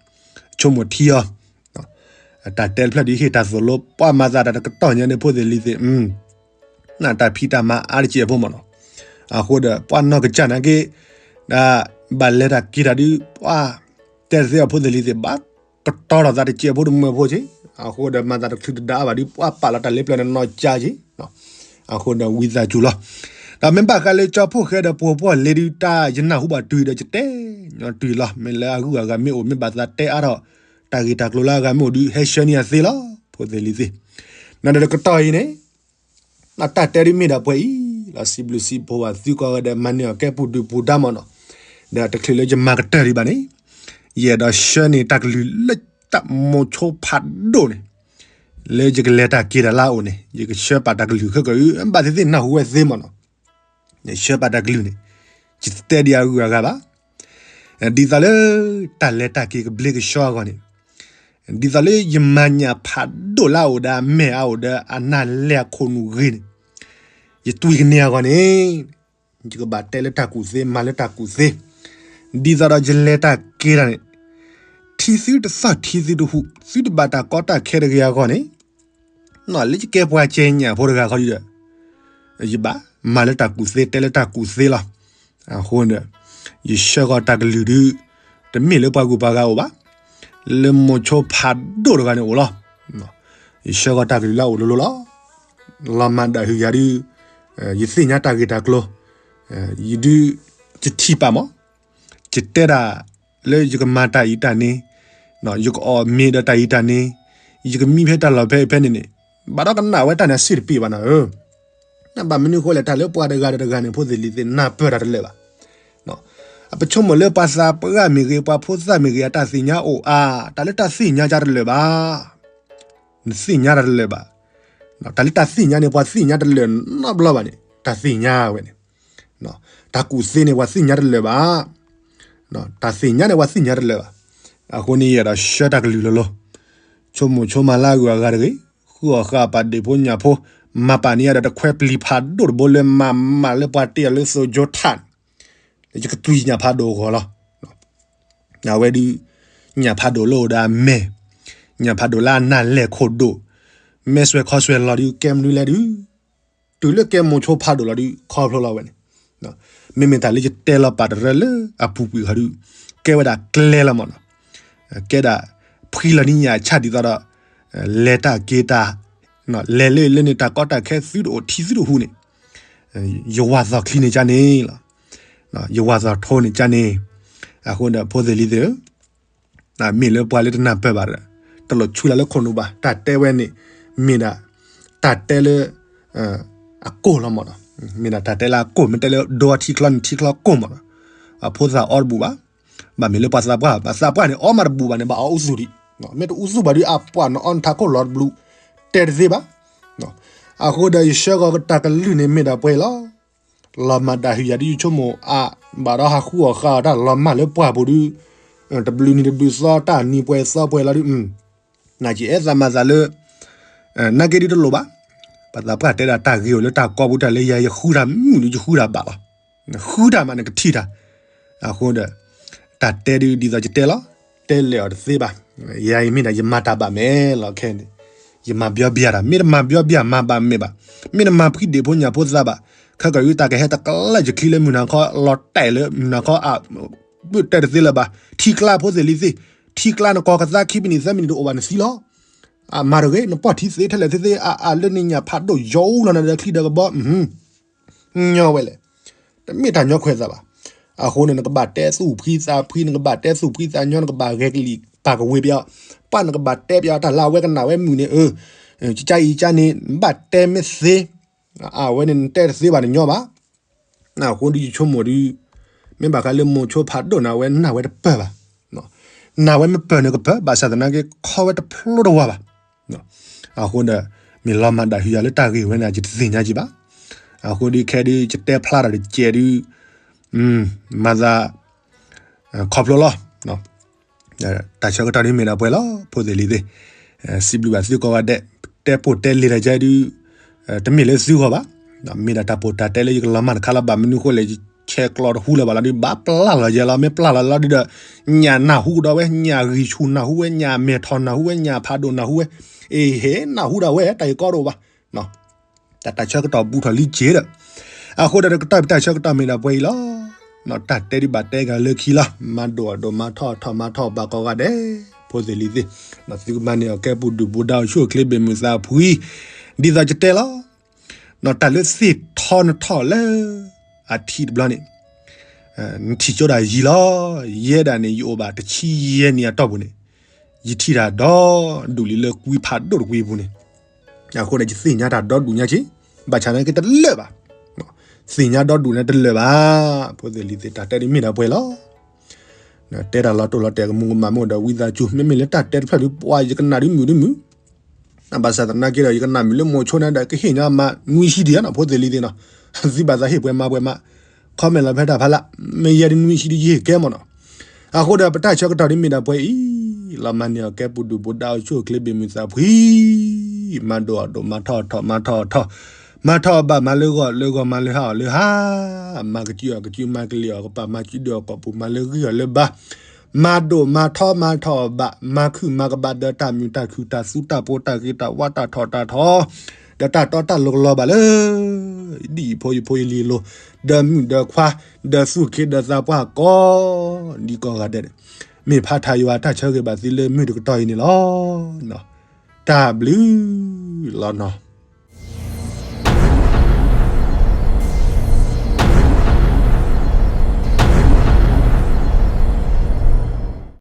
ဆိကမိၣ်ထံအီၤ တၢ်တဲတဖျၢၣ်ဒုးဟ့ၣ်တၢ်သိၣ်လိ ပှၤမၤသးတၢ်တကတီၢ်ညါန့ၣ် ဖိသ့ၣ်လံၤသ့ၣ်, နတၢ်ဖံးတၢ်မၤအါတက့ၢ်အဖိမးနီၤ. အဃိဒီး ပှၤနီၢ်ကစၢ်နာ်က့ ဘၣ်လဲၤတၢ်က့ၤတၢ်ဒုး ပှၤတဲတသ့အီၤ ဖိသ့ၣ်လံၤသ့ၣ် ဘၣ်ကတီၤထီၣ်သးတက့ၢ်အဖိတမုာ်ဖိက့ၢ်. အဃိဒီး မၤသးတချုးတဒါအါဘၣ်ဒုး ပှၤပာ်လီၤတၢ်လၢပျၢၤန့ၣ်နီၢ်ကါက့ၢ်. အဃိဒီး ဝံသးစူၤလီၤ. ဒီးမ့ၢ်ဘၣ်ဃးလၢကၠီဖှိၣ်ဃဲဒီးပှိၤဖှီၣ်လ့ဒုး တၢ်ယနၢ်ဟူဘၣ်တုၤဒီး ယတဲညီတုၤလီၤ. မ့ၢ်လၢအဂုၤအဂၤမ့ၢ်အိၣ် မ့ၢ်ဘၣ်သးတဲအါထီၣ် တၢ်ဂ့ၢ်တၢ်ကျိၤလၢအဂၤမ့ၢ်အိၣ်ဒုး ဟဲဆှၢန့ၢ်အသ့လီၤ ဖိသ့ၣ်လံၤသ့ၣ်. နဒီးတကတီၢ်အံၤန့ၣ် နတၢ်တဲဒုးမ့ၢ်ဒၣ်ပှဲၤအံၤလီၤ. စံးဘျုးစံးဖှိၣ်ဘၣ်သုကိးဂၤဒဲး မၤန့ၢ်အီၤကဲပူၤဒုးပူၤဒါမးနီၤ. ဒီးတချုးလၢယမၤကတၢၢ်ဒံးဘၣ်န့ၣ် ယအဲၣ်ဒိးဆှၢန့ၢ်တၢ်ကလုၢ်လၢတၢ်မိၣ်ဆိဖးဒိၣ်န့ၣ် လၢယကလဲၤတၢ်က့ၤတၢ်လၢအအိၣ်န့ၣ် ယကဆှၢပာ်တၢ်ကလုၢ်ခဲကၢအု ဘၣ်သ့ၣ်သ့ၣ်နၢ်ဟူဝဲသ့မးနီၤ. ယဆှၢပာ်တၢ်ကလုၢ်န့ၣ် ယတတဲဒံးအဂုၤအဂၤဘၣ်. ဒ်သိးလၢ တၢ်လဲၤတၢ်က့ၤကဘျ့ကဆှီအဂီၢ်န့ၣ် ဒ်သိးလၢယမၤညၣ်ဖးဒိၣ်လၢအအိၣ်ဒီးအမဲာ်အအိၣ်ဒီးအနၢ်လဲအခိၣ်နူာ်ဂ့ၤန့ၣ် ယတွံၢ်ကန့ၢ်အဂီၢ်န့ၣ် ယကဘၣ်တဲလၢတၢ်ကူၣ်သ့ မၤလၢတၢ်ကူၣ်သ့ ဒ်သိးဒီးယလဲၤတၢ်က့ၤတၢ်န့ၣ် ထံသုတသီၣ်ထံသုတဟူး သုတဘၣ်တၢ်ကီတၢ်ခဲတဂ့ၤအဂီၢ်န့ၣ် လၢယကဲပှၤကဲညၣ်ဖိတဂၤဃီဒီး ယဘၣ်မၤလၢတၢ်ကူၣ်သ့ တဲလၢတၢ်ကူၣ်သ့လီၤ. အဃိန့ၣ် ယဆှၢဃီၤတၢ်ကလုၢ်ဒုး တမ့ၢ်လၢပှၤဂုၤပှၤဂၤအိၣ်ဘၣ်, လၢမိၤဆိဖးဒိၣ်တဂၤန့ၣ်အိၣ်လီၤ. ယဆှၢဃီၤတၢ်ကလုၢ်လၢအအိၣ်လိၤလိၤလီၤ. လီၤမၢ်ဒၣ်ဟုၣ်ယၤဒုး ယသ့ၣ်ညါတၢ်ဂ့ၢ်တၢ်ကျိၤ, ယဒုး ယထံၣ်ပာ်မး, ယတဲဒၣ်လၢယကမၤတၢ်အံၤတၢ်န့ၣ်, ယကအီၣ်မ့ၤဒီးတၢ်အံၤတၢ်န့ၣ်, ယကမံဖဲတၢ်လီၢ်ဖဲအံၤဖဲန့ၣ်န့ၣ်, ဘၣ်ဒီးကနၣ်ဝဲတၢ်န့ၣ်အဆံးတပ့ၤဘၣ်နၤဧၢ. ဘၣ်မနုၤအဃိလဲၣ် တၢ်လၢပှၤတဂၤဒီးတဂၤန့ၣ် ဖိသ့ၣ်လံၤသ့ၣ် နၢ်ပၢၢ်တၢ်တလၢာ်ဘၣ်. အပဆိကမိၣ်လၢပှၤသးပှၢ်မ့ၢ်ဂ့ၤ ပှၤဖိသၣ်မ့ၢ်ဂ့ၤ အတၢ်သ့ၣ်ညါအိၣ်အါ, တၢ်လၢတၢ်သ့ၣ်ညါကတလၢာ်ဘၣ်. နသ့ၣ်ညါတၢ်တလၢာ်ဘၣ်. တၢ်လၢတၢ်သ့ၣ်ညါန့ၣ် ပှၤသ့ၣ်ညါတလၢာ်နီတဘျီဘၣ်န့ၣ် တၢ်သ့ၣ်ညါဝဲန့ၣ်, တၢ်ကူၣ်သ့န့ၣ် ပှၤသ့ၣ်ညါတလၢာ်ဘၣ်. တၢ်သ့ၣ်ညါန့ၣ် ပှၤသ့ၣ်ညါတလၢာ်ဘၣ်. အဃိန့ၣ် ယအဲၣ်ဒိးဆှၢတၢ်ကလုၢ်လိၤလိၤ, ဆိကမိၣ်ဆိကမးလၢအဂုၤအဂၤတဂ့ၤ, ဃုအီၣ်ဃာ်ပာ်ဒ့ၣ်ဖိညၣ်ဖိ, မၤပာ်န့ၢ်ယၤဒီးတခွဲပျံၤဖးဒိၣ်တဘိလၢမၤမးလၢပှၤတ့အီၤလၢသိၣ်ကၠိထၣ်န့ၣ်, လၢယကတွံၢ်ညၣ်ဖးဒိၣ်အဂီၢ်လီၤ. အဝဲဒုး ညၣ်ဖးဒိၣ်လၢအိၣ်ဒီးအမဲာ်, ညၣ်ဖးဒိၣ်လၢအနၢ်လဲၢ်ခိၣ်ဒိၣ်, မဲာ်စွဲၣ်ခီၣ်စွဲၣ်လီၤဒုး ကဲမနုၤလဲၣ်ဒုး, တုၤလၢကဲမိၤဆိဖးဒိၣ်လီၤဒုး ခီဖျိလီၤဝဲန့ၣ်, မ့မ့ၢ်တၢ်လၢယတဲလီၤပာ်တရၢလၢအပူၤကွံာ်ဃီဒုး ကဲဝဲဒၣ်ကျဲလီၤမၢ်နီၤ, ကဲဒၣ်ဖှံလီၤနံၣ်ညၣ်ဆၣ်ဒ်သိးဒီး လဲၤတၢ်က့ၤတၢ်, လဲၤလၢလၢန့ၣ် တၢ်ကီတၢ်ခဲသုတအိၣ်ထံသုတဟူးန့ၣ်, ယဝၤသီၣ်ချံန့ၣ်ကန့ၣ်လီၤ, ယဝၤသီၣ်ထိန့ၣ်ကန့ၣ်, အဃိဒီးဖိသ့ၣ်လံၤသ့ၣ်ဧၢ မ့ၢ်လၢပှၤလၢတနၢ်ပၢၢ်ဘၣ်ဒီး တလိၣ်ဆူလၢခိၣ်နူာ်ဘၣ်, တၢ်တဲဝဲန့ၣ် မ့ၢ်ဒၣ် တၢ်တဲလၢ အကိၢ်လီၤမၢ်နီၤ, မ့ၢ်ဒၣ်တၢ်တဲလၢအကိၢ် မ့ၢ်တဲလၢဒိထံချီန့ၣ်ထံချီကိၢ်မၢ်နီၤ, အဖိသၣ်အီတဘူၣ်ဘၣ်, ဘၣ်မ့ၢ်လၢပှၤသးပှၢ် ပှၤသးပှၢ်န့ၣ် အီမးတဘူၣ်ဘၣ်န့ၣ် ဘၣ်အီအူသူၣ်ဒံး, မ့ၢ်တအူသူၣ်ဘၣ်ဒုး အပှၢ်နအီနထးခိၣ်လီၤတဘျုး, တဲတသ့ဘၣ်, အဃိဒီးယဆှၢဃီၤတၢ်ကလုၢ်န့ၣ်မ့ၢ်ဒၣ်ပှဲၤလီၤ လီၤမၢ်ဒၣ်ဟုၣ်ယၤဒ်ယဆိကမိၣ်အါ, ဘၣ်ဒီးဟးဃုအီၣ်ဃါအီၣ်တၢ်လီၤမၢ်လၢပှၢ်ပူၤဒုး, တဘျုးနံၤတဘျုးသီတၢ်နံၤပှဲၤသီပှဲၤလီၤဒုး, နာ်က့အဲၣ်သးမၤသးလၢ နာ်က့ဒုးတလိၣ်ဘၣ်, ပှၤသးပှၢ်တဲဒၣ်တၢ်ဂ့ၤအိၣ်လၢတၢ်ကီပူၤ တၢ်လၢယၤယဃုတၢ်မုာ်ဒုးယဃုတၢ်ဘၣ်လီၤ, ဃုတၢ်မးန့ၣ်ကထံၣ်တၢ်, အဃိဒီး တၢ်တဲဒုးဒ်သိးယတဲလီၤ, တဲလဲၣ်အီၤတသ့ဘၣ်, ယၤအံၤမ့ၢ်ဒၣ်ယမၤတၢ်ဘၣ်မဲာ်လီၤခဲန့ၣ်, ယမၤဘျီဘျီတၢ် မ့ၢ်တမၤဘျီဘျီမၤဘၣ်မဲာ်ဘၣ်, မ့ၢ်တမၤဖှံဒ့ၣ်ဖိညၣ်ဖိသးဘၣ်, ခဲကီၢ်အံၤတၢ်ကဟဲတကလၢၢ်ယချံလၢမုၢ်နၤခီ လီၤတဲာ်လၢမုၢ်နၤခီအ ဘုၣ်တဲတသ့လၢၤဘၣ်, ထံကျါဖိသ့ၣ်လံၤသ့ၣ်, ထံကျါနကီၢ်ကသါခံပနံၣ်သၢမံးနံးတအိၣ်ဘၣ်နသံလီၤ, အမၤတဂ့ၤ နပှၢ်ထံသ့ထဲလဲၣ်သ့သ့ အအလၢနံၣ်ညၣ်ဖးဒိၣ်ယီအူလီၤနဒီးချံဒီးကဘီ ညီဝဲလဲၣ်, တမ့ၢ်တၢ်ညီခွဲးသးဘၣ်, အဃိန့ၣ် နကဘၣ်တဲသူၣ်ဖှံသးဖှံ နကဘၣ်တဲသူၣ်ဖှံသးညီ နကဘၣ်ဂဲၤကလံၣ်ပာ်ကဝ့ၤပယီၤ, ပှၤနကဘၣ်တဲပယီၤတၢ်လၢအဝဲကနၣ်ဝဲမုာ်န့ၣ် အၢ ကကါအံၤကါန့ၣ် ဘၣ်တဲမ့ၢ်သ့ အဝဲန့ၣ်နတဲတသ့ဘၣ်နညီဘၣ်, အဃိဒ်ယဆိကမိၣ်ဒုး, မ့ၢ်ဘၣ်ဃးလၢမိၤဆိဖးဒိၣ်န့ၣ် အဝဲနာ်ဝဲတပၢၢ်ဘၣ်, နာ်ဝဲမ့ၢ်ပၢၢ်န့ၣ်ကပၢၢ် ဘၣ်ဆၣ်သနာ်က့ ခီဝဲတဖျိတဝါဘၣ်, အဃိဒီး မ့ၢ်လီၤမၢ်ဒၣ်ဟုၣ်ယၤလၢတၢ်ဂ့ၢ်ဝဲန့ၣ် ယတသ့ၣ်ညါက့ဘၣ်, အဃိဒုးခဲဒုး ယတဲဖျါတၢ်တကဲးဒုး, မၤသး ခီဖျိလီၤ တၢ်ဆၢကတီၢ်ဒ်မ့ၢ်ဒၣ်ပှဲၤလီၤ ဖိသ့ၣ်လံၤသ့ၣ်, စံးဘျုးဘၣ်သုကိးဂၤဒဲး, တဲပိၢ်တဲလံာ်တၢ်ကဲဒုး, တမ့ၢ်လၢသုဂီၢ်ဘၣ်, မ့ၢ်ဒၣ်တၢ်ပိၢ်တၢ်တဲလၢယကလီၤမၢ်တခါလီၤ ဘၣ်မနုၤဃိလဲၣ် ယဆဲးကျိးတဟူလၢၤဘၣ်လီၤဒုး ဘၣ်ပျၢ်လီၤယဲလီၤ မ့ၢ်ပျၢ်လီၤလီၤဒုးဒီး, ညၣ်နၢ်ဟူကဒီးဝဲ ညၣ်ဂံၢ်ဆူၣ်နၢ်ဟူဝဲ ညၣ်မဲာ်ထီၣ်နၢ်ဟူဝဲ ညၣ်ဖးဒိၣ်နၢ်ဟူဝဲ, အ့ဟ့ နၢ်ဟူဒၣ်ဝဲ တၢ်ဂ့ၢ်ကီတအိၣ်ဘၣ် တၢ်တၢ်ဆၢကတီၢ်ဘူးထီၣ်လံက့ၤဒီး, အဃိဒီးကတီၢ်ဖဲတၢ်ဆၢကတီၢ်မ့ၢ်ဒၣ်ပှဲၤအံၤလီၤ, တၢ်တဲဒုးဘၣ်တဲဂၤလၢခံလီၤ မၤဒိၣ်အဒိၣ်မၤထီၣ်အထီၣ်မၤထီၣ်ဘၣ်ကိးဂၤဒဲး, ဖိသ့ၣ်လံၤသ့ၣ်, သုကမၤန့ၢ်အီၤကဲပူၤဒုၣ်ပူၤဒါအိၣ်ဆူၣ်အိၣ်ချ့ဘ့ၣ်မုၢ်သးဖှံ, ဒ်သိးကတဲလီၤ, တၢ်လၢသ့ၣ်ထီနထီၣ်လၢ အထံးတဘျီန့ၣ်, နထံၣ်ကၠိဒၣ်ယံာ်လီၤ, ယဲဒၣ်န့ၣ် ယအိၣ်ဘၣ်တဆံယဲၢ်နံၣ်အတီၢ်ပူၤန့ၣ်, ယထံၣ်တၢ်ဒီဒူၣ်လံလၢကွံဖးဒိၣ်တကွံပူၤန့ၣ်, အဃိန့ၣ် ယသ့ၣ်ညါတၢ်ဒီဒူၣ်ညါက့, ဘၣ်ဆၣ်နာ်က့တလၢာ်ဘၣ်, သ့ၣ်ညါဒီဒူၣ်န့ၣ်တလၢာ်ဘၣ်, ဖိသ့ၣ်လံၤသ့ၣ် တၢ်တဲဒုးမ့ၢ်ဒၣ်ပှဲၤလီၤ, တဲတၢ်လီၤတိၢ်လီၤတဲာ်ကမူၤကမၣ်မ့ၢ်အိၣ်ဒီးဝံသးစူၤ မ့မ့ၢ်လၢတၢ်တဲတဖျၢၣ်ဒုး ပှၤယကနၣ်ဒုးမုာ်ဒုးမုာ် ဘၣ်ဆၣ်သနာ်က့ဒီး ယကနၣ်မုာ်လၢမိၤဆိန့ၣ်ဒီး ကဟ့ၣ်ညါမးနွံဆံဒံးနီၤ ဖိသ့ၣ်လံၤသ့ၣ်နီၤ, သုဘၣ်သးဟ့ၣ်ပှဲၤမၤပှဲၤမး, comment လီၤဖဲတၢ်ဖးလၢ်, မ့ၢ်ယဲဒုးနွံဆံဒုးယဟ့ၣ်ကဲမးနီၤ, အဃိဒီးပတၢ်ဆၢကတီၢ်ဒုးမ့ၢ်ဒၣ်ပှဲၤအံၤ, လီၤမၢ်န့ၢ်အီၤကဲပူၤဒုၣ်ပူၤဒါအိၣ်ဆူၣ်အိၣ်ချ့ဘ့ၣ်မုၢ်သးဖှံ မၤဒိၣ်အီၤဒိၣ် မၤထီၣ်အီၤထီၣ် မၤထီၣ်အီၤထီၣ်, မၤထီၣ်အီၤဘၣ် မၤလၢဂီၢ်လၢဂီၢ် မၤလၢဟါအီၤလၢဟါ, မၤကစုအီၤကစု မၤကလံၤအီၤကပၤ မၤစုဒုးအီၤကိာ်ပူၤ မၤလၢဂံၢ်အီၤလၢဘါ, မၤဒိၣ်မၤထီမၤထီၣ်အီၤဘၣ် မၤခုၣ်မၤကဘၣ်ဒီးတၢ်မုာ်တၢ်ခုၣ်တၢ်သူတၢ်ပိတၢ်ဂ့ၤတၢ်ဝါတၢ်ထီၣ်တၢ်ထီ, ဒီးတၢ်တီတၢ်လိၤကလီၤဘၣ်လၢ ဒ်ယဖိယဖိယလံၤအလိၤ, ဒီးမုၣ်ဒီးခွါ, ဒီးသူၣ်က့ဒီးသးပှၢ်ကိးဒံကိးဂၤဒဲး, မ့ၢ်ဖးထါယွၤတၢ်ဆၢဂ့ၤဘၣ်သုလၢမုၢ်တကတီၢ်အံၤန့ၣ်လီၤ. တၢ်ဘျုးလီၤနီၤ.